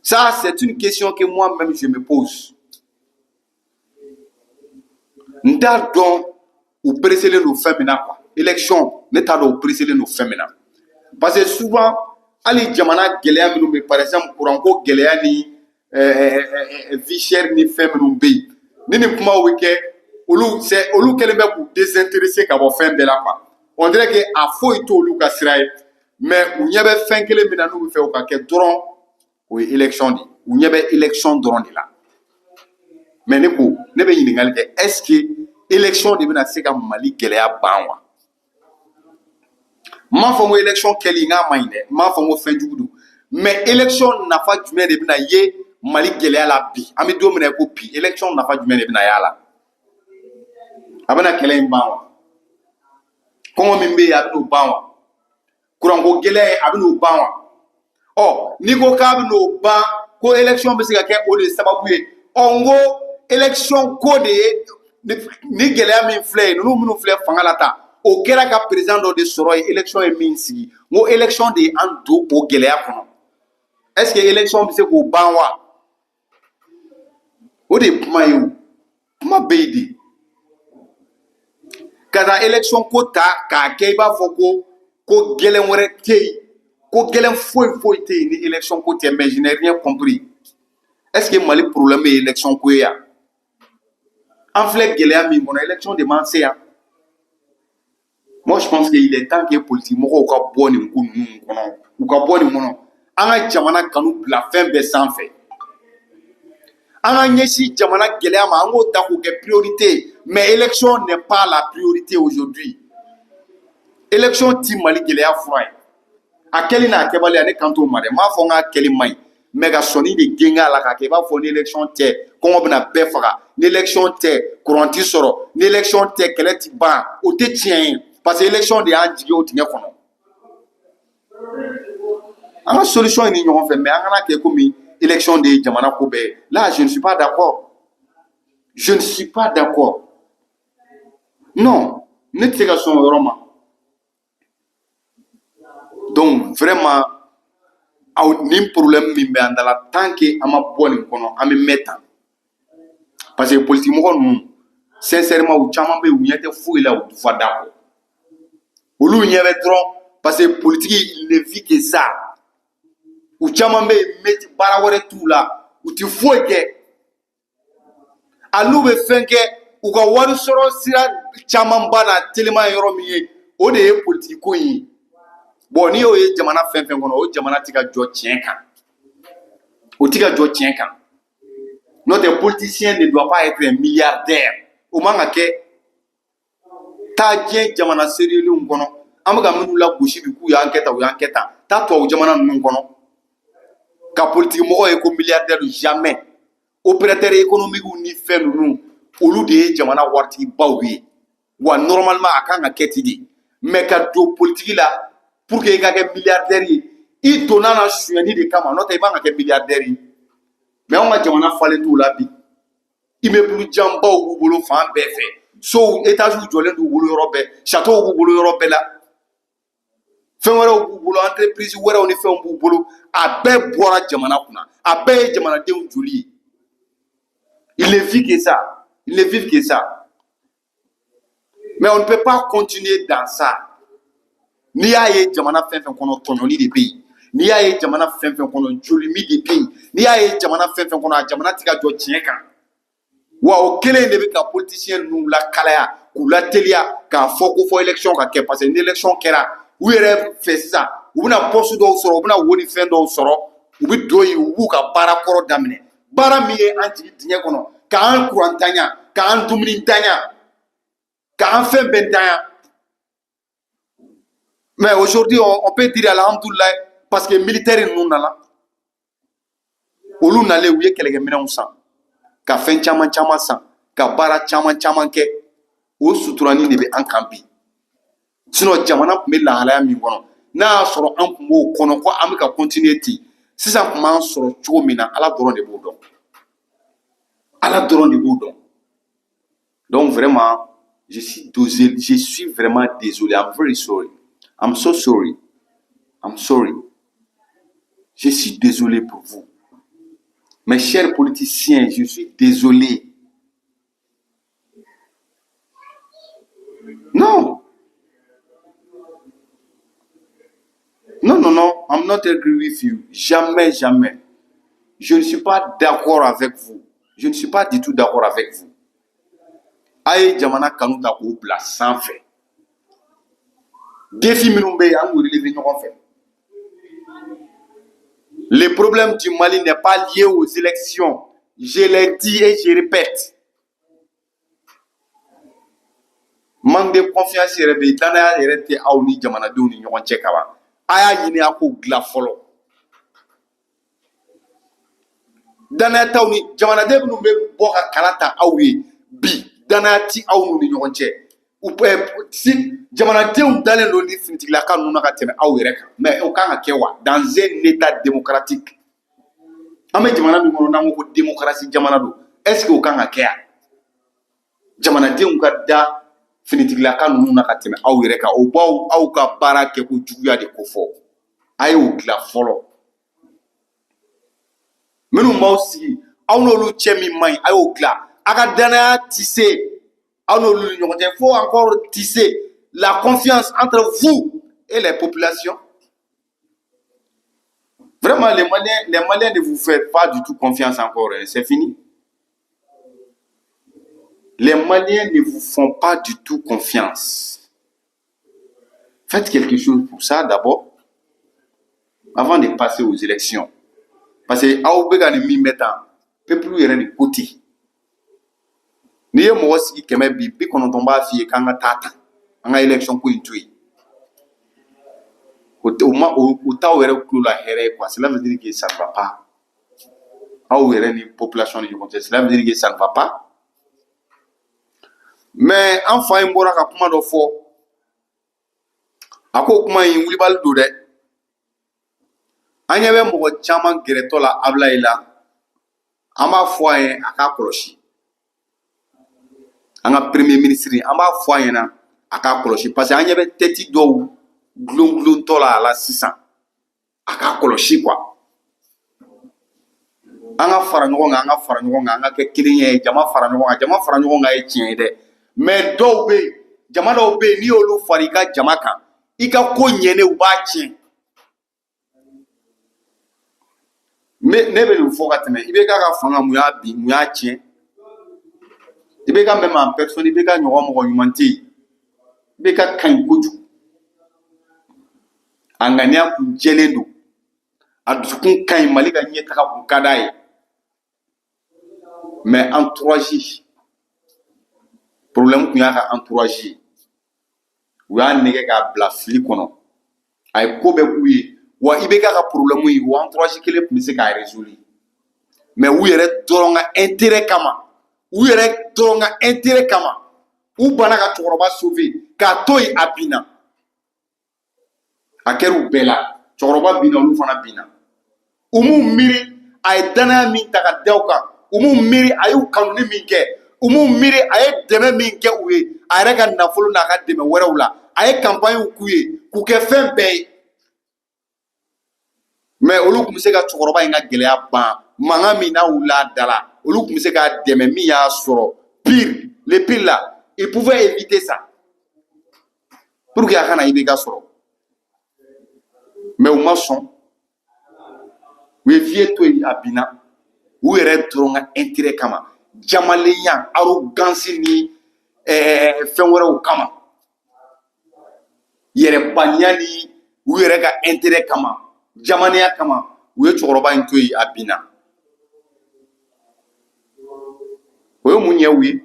Ça, c'est une question que moi-même je me pose. N t'a dɔn u pressélen don fɛn min na quoi. Élection, ne t'a dɔn u pressélen don fɛn min na, parce que souvent, hali jamana gɛlɛya minnu bɛ, par exemple courant ko gɛlɛya ni vie chère ni fɛn minnu bɛ yen, ni nin kumaw bɛ kɛ, olu c'est olu kɛlen bɛ k'u désintéresser ka bɔ fɛn bɛɛ la quoi. On dirait que a foyi t'olu ka sira ye. Mais u ɲɛ bɛ fɛn kelen min na, n'u bɛ fɛ o ka kɛ dɔrɔn, o ye élection de ye. U ɲɛ bɛ élection dɔrɔn de la. Mais ne ko, ne bɛ ɲininkali kɛ: est ce que élection de bɛna se ka Mali gɛlɛya ban wa? N m'a fɔ n ko élection kɛli n k'a man ɲi dɛ, n m'a fɔ n ko fɛn jugu don. Mais élection nafa jumɛn de bɛna ye Mali gɛlɛya la bi? An bɛ don min na i ko bi, élection nafa jumɛn de bɛna y'a la? A bɛna kɛlɛ in ban wa? Kɔngɔ min bɛ yen, a bɛ n'o ban wa? Kuranko gɛlɛya in, a bɛ n'o ban wa? Ɔ, n'i ko k'a bɛ n'o ban, ko élection bɛ se ka kɛ o de sababu ye, ɔ, n ko élection ko de ye ni gɛlɛya min filɛ ye, ninnu minnu filɛ fanga la tan, o kɛra ka président dɔ de sɔrɔ yen, élection ye min sigi. N ko élection de ye an don o gɛlɛya kɔnɔ. Est ce que élection bɛ se k'o ban wa? O de ye kuma ye. O kuma bɛ yen de ka taa élection ko ta k'a kɛ i b'a fɔ ko gɛlɛn wɛrɛ tɛ yen, ko gɛlɛn foyi foyi tɛ yen ni élection ko tɛ. Mais je n'ai rien compris. Est ce que Mali problème ye élection ko ye yan? An filɛ gɛlɛya min kɔnɔ, élection de m'an se yan. Moi, je pense qu'il est temps que politique mɔgɔw ka bɔ nin ko ninnu kɔnɔ, u ka bɔ nin kɔnɔ. An ka jamana kanu bila fɛn bɛɛ sanfɛ, an ka ɲɛsin jamana gɛlɛya ma, an k'o ta k'o kɛ priorité. Mais élection n'est pas la priorité aujourd'hui. Élection ti Mali gɛlɛya fura ye. A kɛli n'a kɛbaliya, ne kan t'o ma dɛ. N m'a fɔ n k'a kɛli man ɲi, mais ka sɔnni de gengen a la k'a kɛ i b'a fɔ ni élection tɛ, kɔngɔ bɛna bɛɛ faga, ni élection tɛ, courant ti sɔrɔ, ni élection tɛ, kɛlɛ ti ban, o tɛ tiɲɛ ye. Parce que élection de y'an jigi o dingɛ kɔnɔ. An ka solution ɲini ɲɔgɔn fɛ, mais an kana kɛ komi élection de ye jamana ko bɛɛ ye. Là, je ne suis pas d'accord, je ne suis pas d'accord. Non, ne tɛ se ka sɔn o yɔrɔ ma. Donc vraiment, aw nin problème min bɛ an da la, tant que an ma bɔ nin kɔnɔ, an bɛ mɛn tan. Parce que politique mɔgɔ ninnu, sincèrement, u caman bɛ yen, u ɲɛ tɛ foyi la u dufa da kɔ. Olu ɲɛ bɛ dɔrɔn, parce que politique, il ne vit que ça. U caman bɛ yen, métier baara wɛrɛ t'u la, u ti foyi kɛ. Hali n'u bɛ fɛn kɛ, u ka wari sɔrɔ sira camanba n'a teliman ye yɔrɔ min ye, o de ye politique ko in ye. Bon, n'i y'o ye jamana fɛn fɛn kɔnɔ, o jamana ti ka jɔ tiɲɛ kan, o ti ka jɔ tiɲɛ kan. N'o tɛ, politicien ne doit pas être un milliardaire. O man ka kɛ. Taa diɲɛ jamana sérieux kɔnɔ, an bɛ ka minnu lagosi bi k'u y'an kɛ tan, u y'an kɛ tan, taa tubabu jamana ninnu kɔnɔ ka politique mɔgɔ ye ko milliardaire, jamais. Opérateur économique ni fɛn ninnu, olu de ye jamana waritigibaw ye. Wa normalement, a kan ka kɛ ten de. Mais ka don politique la pour que i ka kɛ milliardaire ye, i donna na sonyɛni de kama. N'o tɛ, i man ka kɛ milliardaire ye. Mais anw ka jamana falen t'u la bi. Immeuble janbaw b'u bolo fan bɛɛ fɛ, sow étage jɔlen d'u bolo yɔrɔ bɛɛ, château b'u bolo yɔrɔ bɛɛ la. Fɛn wɛrɛw b'u bolo, entreprise wɛrɛw ni fɛnw b'u bolo. A bɛɛ bɔra jamana kunna, a bɛɛ ye jamanadenw joli ye. Ils ne vivent que ça, ils ne vivent que ça. Mais on ne peut pas continuer dans ça. N'i y'a ye jamana fɛn fɛn kɔnɔ, tɔɲɔni de bɛ yen. N'i y'a ye jamana fɛn fɛn kɔnɔ, jolimi de bɛ yen. N'i y'a ye jamana fɛn fɛn kɔnɔ, a jamana tɛ ka jɔ tiɲɛ kan. Wa o kelen de bɛ ka politicien ninnu lakalaya, k'u lateliya k'a fɔ ko fɔ élection ka kɛ, parce que ni élection kɛra u yɛrɛ fɛ sisan, u bɛna poste dɔw sɔrɔ, u bɛna wo ni fɛn dɔw sɔrɔ, u bɛ don yen, u b'u ka baara kɔrɔ daminɛ, baara min ye an jigin dingɛ kɔnɔ, k'an kurantanya, k'an dumuni ntanya, k'an fɛn bɛɛ ntanya. Mais aujourd'hui, on peut dire alhamdoulilah, parce que militaire ninnu nana, olu nalen, u ye kɛlɛkɛminɛnw san, ka fɛn caman caman san, ka baara caman caman kɛ. O suturani de bɛ an kan bi. Sinon jamana tun bɛ lahalaya min kɔnɔ, n'a y'a sɔrɔ an tun b'o kɔnɔ ko an bɛ ka continuer ten sisan, tun b'an sɔrɔ cogo min na, Ala dɔrɔn de b'o dɔn, Ala dɔrɔn de b'o dɔn. Donc vraiment, je suis désolé, je suis vraiment désolé. I'm very sorry, I'm so sorry, I'm sorry, je suis désolé pour vous, mes chers politiciens, je suis désolé. Non. Non, non, non, I'm not agree with you. Jamais, jamais. Je ne suis pas d'accord avec vous. Je ne suis pas du tout d'accord avec vous. A ye jamana kanu ta k'o bila sanfɛ. Défi minnu bɛ yen, an k'u relever ɲɔgɔn fɛ. Le problème du Mali n'est pas lié aux élections. Je l'ai dit et je répète. Manque de confiance yɛrɛ bɛ yen, danaya yɛrɛ tɛ aw ni jamanadenw ni ɲɔgɔn cɛ kaban. A y'a ɲini a k'o dilan fɔlɔ. Danaya t'aw ni jamanaden minnu bɛ bɔ ka kala ta aw ye bi, danaya ti aw n'u ni ɲɔgɔn cɛ. U si jamanadenw dalen don ni finitigilaka ninnu na ka tɛmɛ aw yɛrɛ kan. Mais o kan ka kɛ wa dans un état démocratique? An bɛ jamana min kɔnɔ, n'an ko ko démocratie jamana don, est ce que o kan ka kɛ yan? Jamanadenw ka da finitigilaka ninnu na ka tɛmɛ aw yɛrɛ kan, o b'aw aw ka baara kɛ ko juguya de ko fɔ. A y'o dilan fɔlɔ. Minnu b'aw sigi, aw n'olu cɛ min man ɲi, a y'o dilan. A ka danaya tisser aw n'olu ni ɲɔgɔn cɛ. Il faut encore tisser la confiance entre vous et les populations. Vraiment, les Maliens ne vous font pas du tout confiance encore, hein. C'est fini. Les Maliens ne vous font pas du tout confiance. Faites quelque chose pour ça d'abord, avant de passer aux élections. Parce que aw bɛ ka nin min bɛ tan, peuple yɛrɛ de ko ten. N'i ye mɔgɔ sigi 100 bi, 90 b'a f'i ye k'an ka taa tan, an ka élection ko in to yen. O tɛ, o ma, o t'aw yɛrɛ tulo la hɛrɛ ye quoi. Cela veut dire que ça ne va pas. Aw yɛrɛ ni population ni ɲɔgɔn cɛ, cela veut dire que ça ne va pas. Mais an fa in bɔra ka kuma dɔ fɔ, a ko kuma in wulibali don dɛ. An ɲɛ bɛ mɔgɔ caman gɛrɛtɔ la Abulayi la, an b'a fɔ a ye a k'a kɔlɔsi. An ka premier ministre, an b'a fɔ a ɲɛna a k'a kɔlɔsi, parce que an ɲɛ bɛ tɛti dɔw gulon-gulontɔ la a la sisan, a k'a kɔlɔsi quoi. An ka fara ɲɔgɔn kan, an ka fara ɲɔgɔn kan, an ka kɛ kelen ye, jama fara ɲɔgɔn kan, jama fara ɲɔgɔn kan ye tiɲɛ ye dɛ. Mais dɔw bɛ yen, jama dɔw bɛ yen, n'i y'olu fara i ka jama kan, i ka ko ɲɛnen u b'a tiɲɛ. Ne bɛ nin fɔ ka tɛmɛ, i bɛ k'a ka fanga mun y'a bin, mun y'a tiɲɛ. I bɛ ka même en personne, i bɛ ka ɲɔgɔn mɔgɔ ɲuman tɛ yen. I bɛ ka kaɲi kojugu. A ŋaniya kun jɛlen don. A dusukun ka ɲi, Mali ka ɲɛtaga kun ka d'a ye. Mais entourage, problème kun y'a ka entourage ye. U y'a nɛgɛ k'a bila fili kɔnɔ. A ye ko bɛɛ k'u ye. Wa i bɛ k'a ka problème ye, o entourage kelen tun bɛ se k'a résoudre. Mais u yɛrɛ dɔrɔn ka intérêt kama, u yɛrɛ dɔrɔn ka intérêt kama, u banna ka cɛkɔrɔba sauver, k'a to yen a binna. A kɛra u bɛɛ la. Cɛkɔrɔba binna, olu fana binna. U m'u miiri a ye danaya min ta ka da u kan, u m'u miiri a y'u kanuni min kɛ, u m'u miiri a ye dɛmɛ min kɛ u ye, a yɛrɛ ka nafolo n'a ka dɛmɛ wɛrɛw la, a ye campagne k'u ye, k'u kɛ fɛn bɛɛ ye. Mais olu tun bɛ se ka cɛkɔrɔba in ka gɛlɛya ban, mankan min n'a wulila a da la, olu tun bɛ se k'a dɛmɛ. Min y'a sɔrɔ pire, le pire là, il pouvait éviter ça pour que a kana IBK sɔrɔ. Mais u ma sɔn, u ye vieux to yen, a binna u yɛrɛ dɔrɔn ka intérêt kama, jamalenya, arrogance ni fɛn wɛrɛw kama, yɛrɛbaniya ni u yɛrɛ ka intérêt kama, jamanenya kama, u ye cɛkɔrɔba in to yen, a binna. O ye mun ɲɛ u ye?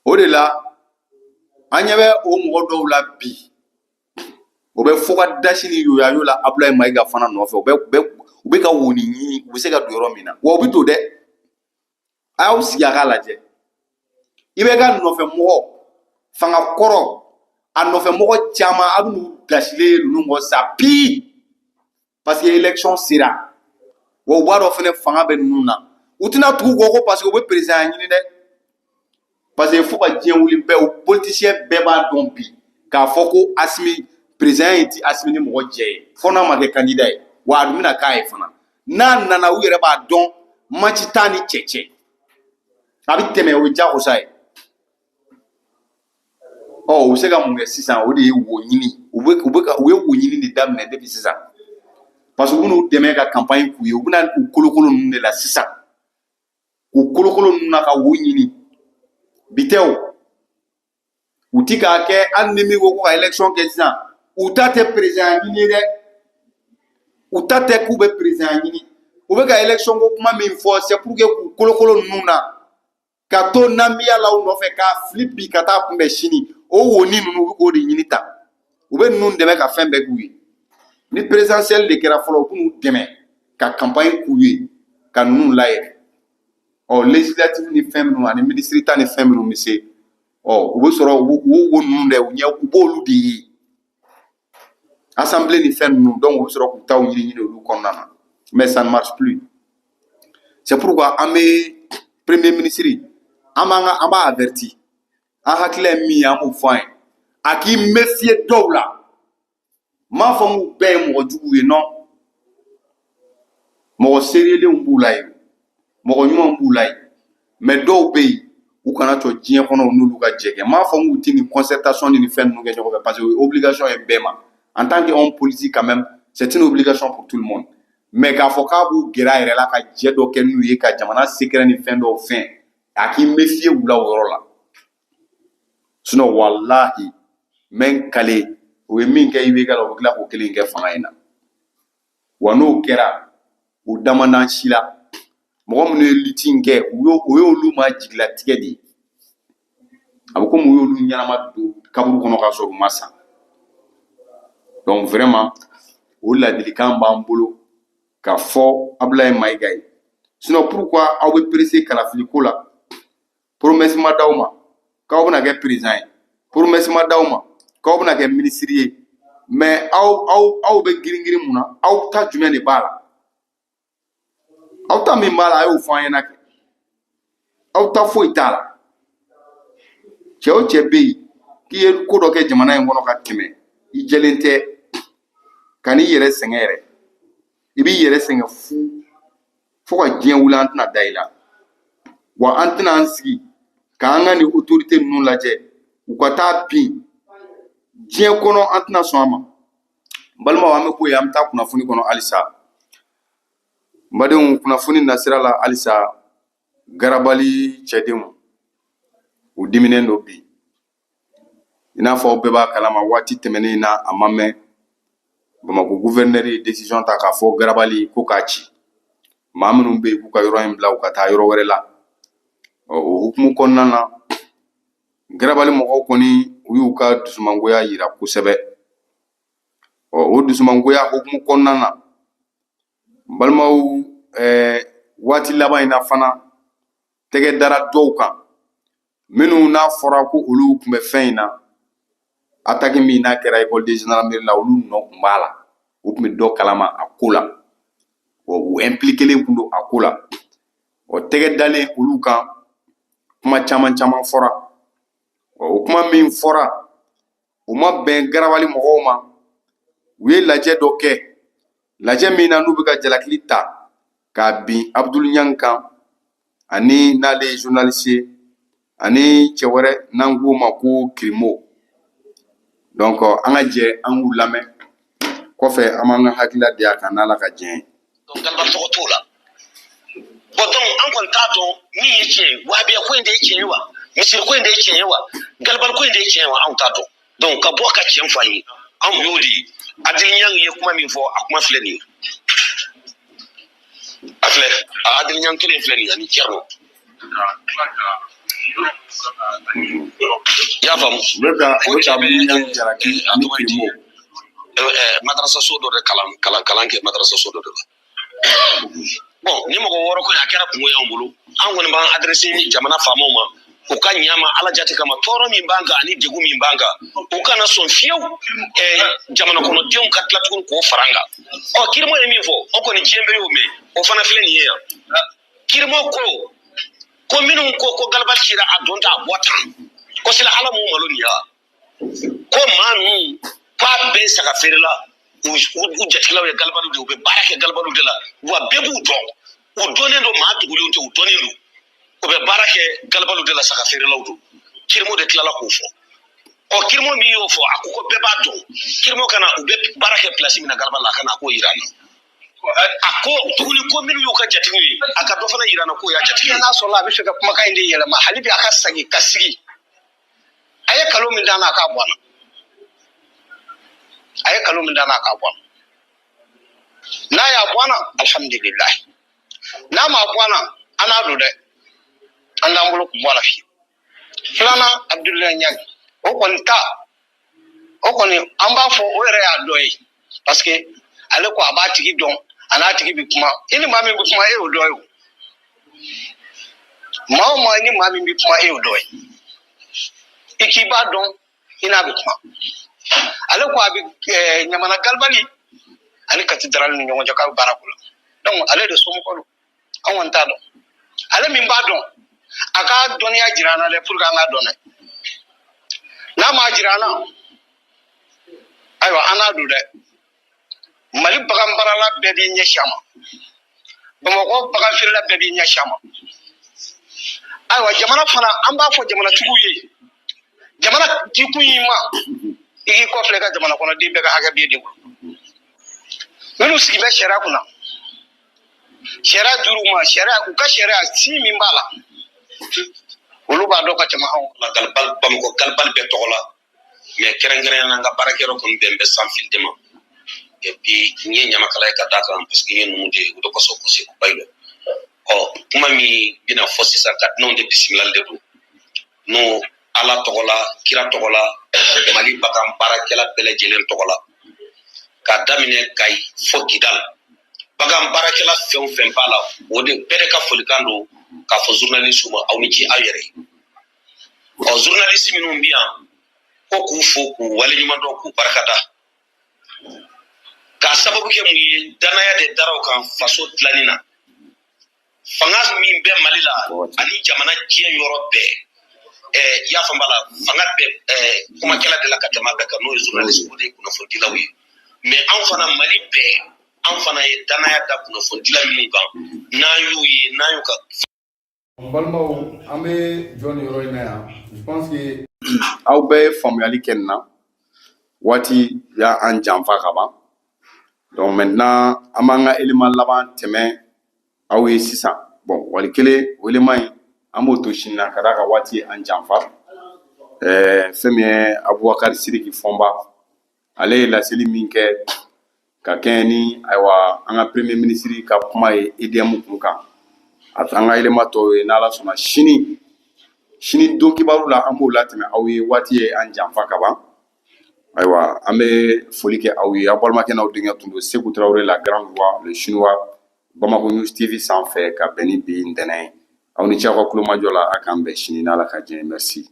O de la an ɲɛ bɛ o mɔgɔ dɔw la bi, o bɛ fɔ ka dasi ni yoyayo la Abulayi Mayiga fana nɔfɛ. U bɛ ka woni ɲini, u bɛ se ka don yɔrɔ min na, wa u bɛ don dɛ. A y'aw sigi a k'a lajɛ. I bɛ ka nɔfɛ mɔgɔ fanga kɔrɔ, a nɔfɛ mɔgɔ caman, a bɛ n'u dasilen ye ninnu kɔ sa pii, parce que élection sera, wa u b'a dɔn fɛnɛ fanga bɛ ninnu na. U tɛna tugu kɔ ko parce que u bɛ président ɲini dɛ, parce que fo ka diɲɛ wuli bɛɛ, o politicien bɛɛ b'a dɔn bi k'a fɔ ko Asimi président in ti Asimi ni mɔgɔ jɛ ye, fo n'a ma kɛ candidat ye. Wa a dun bɛna k'a ye fana. N'a nana, u yɛrɛ b'a dɔn match t'a ni cɛ cɛ, a bɛ tɛmɛ, o ye jagosa ye. Ɔ, u bɛ se ka mun kɛ sisan? O de ye wo ɲini. U bɛ ka u ye wo ɲini de daminɛ depuis sisan, parce que u bɛn'u dɛmɛ ka campagne k'u ye. U bɛna u kolokolo ninnu de la sisan, k'u kolokolo ninnu na ka wo ɲini. Bi tɛ o, u ti k'a kɛ. Hali ni min ko ko ka élection kɛ sisan, u ta tɛ président ɲini ye dɛ, u ta tɛ k'u bɛ président ɲini. U bɛ ka élection ko kuma min fɔ, c'est pour que k'u kolokolo ninnu na ka to namiya la u nɔfɛ, k'a fili bi ka taa kunbɛn sini. O woni ninnu, u bɛ k'o de ɲini tan. U bɛ ninnu dɛmɛ ka fɛn bɛɛ k'u ye. Ni présidentielle de kɛra fɔlɔ, u b'u dɛmɛ ka campagne k'u ye, ka ninnu layɛlɛ. Ɔ, législative ni fɛn minnu ani ministre ta ni fɛn minnu bɛ se, ɔ, u bɛ sɔrɔ u b'o wo ninnu dɛ, u ɲɛ u b'olu de ye, assemblée ni fɛn ninnu. Donc u bɛ sɔrɔ k'u taw ɲini ɲini olu kɔnɔna na. Mais ça ne marche plus. C'est pourquoi an bɛ premier ministre, an b'an ka an b'a averti. An hakilila ye min ye, an b'o fɔ an ye, a k'i méfier dɔw la. N m'a fɔ k'u bɛɛ ye mɔgɔ juguw ye, non. Mɔgɔ seriyelenw b'u la yen, mɔgɔ ɲumanw b'u la yen, mais dɔw bɛ yen, u kana jɔ diɲɛ kɔnɔ u n'olu ka jɛ kɛ. N m'a fɔ k'u ti nin concertation ni nin fɛn ninnu kɛ ɲɔgɔn fɛ, parce que o ye obligation ye bɛɛ ma en tant que homme politique. Quand même, c'est une obligation pour tout le monde. Mais k'a fɔ k'a b'u gɛrɛ a yɛrɛ la ka jɛ dɔ kɛ n'u ye ka jamana secret ni fɛn dɔw fɛn, a k'i méfier u la o yɔrɔ la. Sinon walahi, n bɛ n kale, o ye min kɛ IBK la, o bɛ tila k'o kelen kɛ fanga in na. Wa n'o kɛra, o dama si la, mɔgɔ minnu ye lutte in kɛ, u y'o o y'olu ma jigilatigɛ de ye. A bɛ komi u y'olu ɲɛnama don kaburu kɔnɔ k'a sɔrɔ u ma sa. Donc vraiment, o ladilikan b'an bolo ka fɔ Abulayi Mayiga ye. Sinon pourquoi aw bɛ pressé kalafili ko la? Promesse ma d'aw ma k'aw bɛna kɛ président ye, promesse ma d'aw ma k'aw bɛna kɛ ministre ye. Mais aw bɛ girin girin mun na? Aw ta jumɛn de b'a la? Aw ta min b'a la, a y'o fɔ an ɲɛna kɛ. Aw ta foyi t'a la. Cɛ o cɛ bɛ yen k'i ye ko dɔ kɛ jamana in kɔnɔ ka tɛmɛ, i jɛlen tɛ, ka n'i yɛrɛ sɛgɛn yɛrɛ, i b'i yɛrɛ sɛgɛn fu fo ka diɲɛ wuli, an tɛna da i la. Wa an tɛna an sigi k'an ka nin autorité ninnu lajɛ u ka taa bin diɲɛ kɔnɔ, an tɛna sɔn a ma. N balimaw, an bɛ bɔ yen, an bɛ taa kunnafoni kɔnɔ halisa. N badenw, kunnafoni nasira la halisa, Garabali cɛdenw, u diminen don bi. I n'a fɔ aw bɛɛ b'a kalama, waati tɛmɛnen na, a ma mɛn, Bamakɔ gouverneur ye décision ta k'a fɔ Garabali ko k'a ci, maa minnu bɛ yen k'u ka yɔrɔ in bila, u ka taa yɔrɔ wɛrɛ la. Ɔ, o hukumu kɔnɔna na, Garabali mɔgɔw kɔni, u y'u ka dusumangoya yira kosɛbɛ. Ɔ, o dusumangoya hukumu kɔnɔna na, n balimaw, waati laban in na fana, tɛgɛ dara dɔw kan minnu n'a fɔra ko olu tun bɛ fɛn in na, attaque min n'a kɛra école de gendarmerie la, olu nɔ tun b'a la, u tun bɛ dɔ kalama a ko la, u impliqué tun don a ko la. Ɔ, tɛgɛ dalen olu kan, kuma caman caman fɔra. O kuma min fɔra, o ma bɛn Garabali mɔgɔw ma. U ye lajɛ dɔ kɛ, lajɛ min na n'u bɛ ka jalakili ta k'a bin Abdul Ɲang kan, ani n'ale ye journaliste ye, ani cɛ wɛrɛ n'an k'o ma ko Kirimo. Donc an ka jɛ an k'u lamɛn, kɔfɛ an b'an ka hakilila di a kan n'Ala ka diɲɛ ye. Donc galibali tɔgɔ t'o la. Bon, donc an kɔni t'a dɔn min ye tiɲɛ ye. Wahabiya ko in de ye tiɲɛ ye wa, misiri ko in de ye tiɲɛ ye wa, galibali ko in de ye tiɲɛ ye wa, anw t'a dɔn. Donc ka bɔ ka tiɲɛ fɔ an ye, anw y'o de ye. Adil Ɲang ye kuma min fɔ, a kuma filɛ nin ye, a filɛ, a Adil Ɲang kelen filɛ nin ye ani Thierno. I y'a faamu? U bɛ ka Abdul Ɲang jalaki ani Kirimo. Madrasa so dɔ de kalan kɛ madrasa so dɔ de la. Bon, ni mɔgɔ wɔɔrɔ ko in a kɛra kungo y'anw bolo, an kɔni b'an adressé jamana faamaw ma, u ka ɲa ma Ala jate kama. Tɔɔrɔ min b'an kan ani degun min b'an kan, u kana sɔn fiyewu jamana kɔnɔdenw ka tila tuguni k'o fara an kan. Ɔ, Kirimo ye min fɔ, o kɔni diɲɛ bɛɛ y'o mɛn, o fana filɛ nin ye yan. Kirimo ko minnu ko galibali cira, a don ta a bɔ tan, ko sila Ala m'u malo nin ya, ko maa ninnu k'a bɛɛ saga feerela, u jatigɛlaw ye galibaliw de ye, u bɛ baara kɛ galibaliw de la, wa bɛɛ b'u dɔn, u dɔnnen don, maa dugulenw tɛ, u dɔnnen don, u bɛ baara kɛ galibaliw de la, saga feerelaw don. Kirimo de tilala k'o fɔ. Ɔ, Kirimo min y'o fɔ, a ko ko bɛɛ b'a dɔn. Kirimo kana u bɛ baara kɛ pilasi min na galibali la, a kana a k'o yira an na. A ko tuguni ko minnu y'u ka jatigiw ye, a ka dɔ fana yira an na k'o y'a jatigi ye. N'a sɔrɔla a bɛ fɛ ka kumakan in de yɛlɛma, hali bi a ka segin ka sigi. A ye kalo min d'an na, a k'a bɔ an na. A ye kalo min d'an na, a k'a bɔ an na. N'a y'a bɔ an na, alihamudulilayi. N'a m'a bɔ an na, an n'a don dɛ, an t'an bolo kun bɔ a la fiyewu. Filanan, Abudulayi Ɲangi, o kɔni ta, o kɔni an b'a fɔ o yɛrɛ y'a dɔ ye, parce que ale ko a b'a tigi dɔn, a n'a tigi bɛ kuma. I ni maa min bɛ kuma, e y'o dɔ ye o. Maa o maa, i ni maa min bɛ kuma, e y'o dɔ ye. I k'i b'a dɔn, i n'a bɛ kuma. Ale ko a bɛ Ɲamana galibali ani Kati Darali ni ɲɔgɔn cɛ, k'a bɛ baara k'o la. Donc ale de somɔgɔ don, an kɔni t'a dɔn. Ale min b'a dɔn, a ka dɔnniya jira an na dɛ, pour que an k'a dɔn dɛ. N'a m'a jira an na, ayiwa, an n'a don dɛ. Mali bagan marala bɛɛ b'i ɲɛsin a ma, Bamakɔ bagan feerela bɛɛ b'i ɲɛsin a ma. Ayiwa, jamana fana, an b'a fɔ jamanatigiw ye, jamana dikun y'i ma, i k'i kɔfilɛ ka jamana kɔnɔden bɛɛ ka hakɛ b'e de bolo. Minnu sigi bɛ sariya kunna, sariya dir'u ma, sariya u ka sariya si min b'a la, olu b'a dɔn ka tɛmɛ anw kan. Galibali, Bamakɔ galibali bɛɛ tɔgɔ la, mais kɛrɛnkɛrɛnnenya la, an ka baarakɛyɔrɔ kɔni bɛn bɛ sans fil de ma. Et puis n ye ɲamakala ye ka d'a kan, parce que n ye numu de ye, o de kosɔn ko Segu Bayilo. Ɔ, kuma min bɛna fɔ sisan, ka dunanw de bisimilali de don n'o Ala tɔgɔ la, kira tɔgɔ la, Mali bagan baarakɛla bɛɛ lajɛlen tɔgɔ la, k'a daminɛ Kayi fo Kidal, bagan baarakɛla fɛn o fɛn b'a la, o de bɛɛ de ka folikan don k'a fɔ journaliste ma, aw ni ce aw yɛrɛ ye. Ɔ, journaliste minnu bɛ yan, ko k'u fo, k'u waleɲuman dɔn, k'u barikada, k'a sababu kɛ mun ye? Danaya de dara u kan faso dilanni na. Fanga min bɛ Mali la ani jamana diɲɛ yɔrɔ bɛɛ, i y'a faamu la, fanga bɛ kumakɛla de la ka tɛmɛ a bɛɛ kan, n'o ye journaliste de ye, kunnafonidilaw ye. Mais anw fana, Mali bɛɛ, anw fana ye danaya da kunnafonidila minnu kan, n'an y'u ye, n'an y'u ka N balimaw, an bɛ jɔ nin yɔrɔ in na yan. Je pense que aw bɛɛ ye faamuyali kɛ nin na. Waati y'an janfa ka ban. Donc maintenant, an b'an ka élément laban tɛmɛ aw ye sisan. Bon, wali kelen o élément in, an b'o to sini na, ka d'a kan waati ye an janfa. Fɛn min ye Abubakari Sidiki Fɔnba, ale ye laseli min kɛ ka kɛɲɛ ni, ayiwa, an ka premier ministre ka kuma ye EDM kun kan, a an ka élément tɔw ye, n'Ala sɔnna, sini sini don kibaru la, an b'o latɛmɛ aw ye. Waati ye an janfa ka ban. Ayiwa, an bɛ foli kɛ aw ye. Aw balimakɛ n'aw denkɛ tun don, Seku Tarawele, la grande voix, le chinois, Bamako News TV sanfɛ, ka bɛn ni bi ntɛnɛn ye. Aw ni ce aw ka kulomajɔ la. A k'an bɛn sini n'Ala ka diɲɛ. Merci.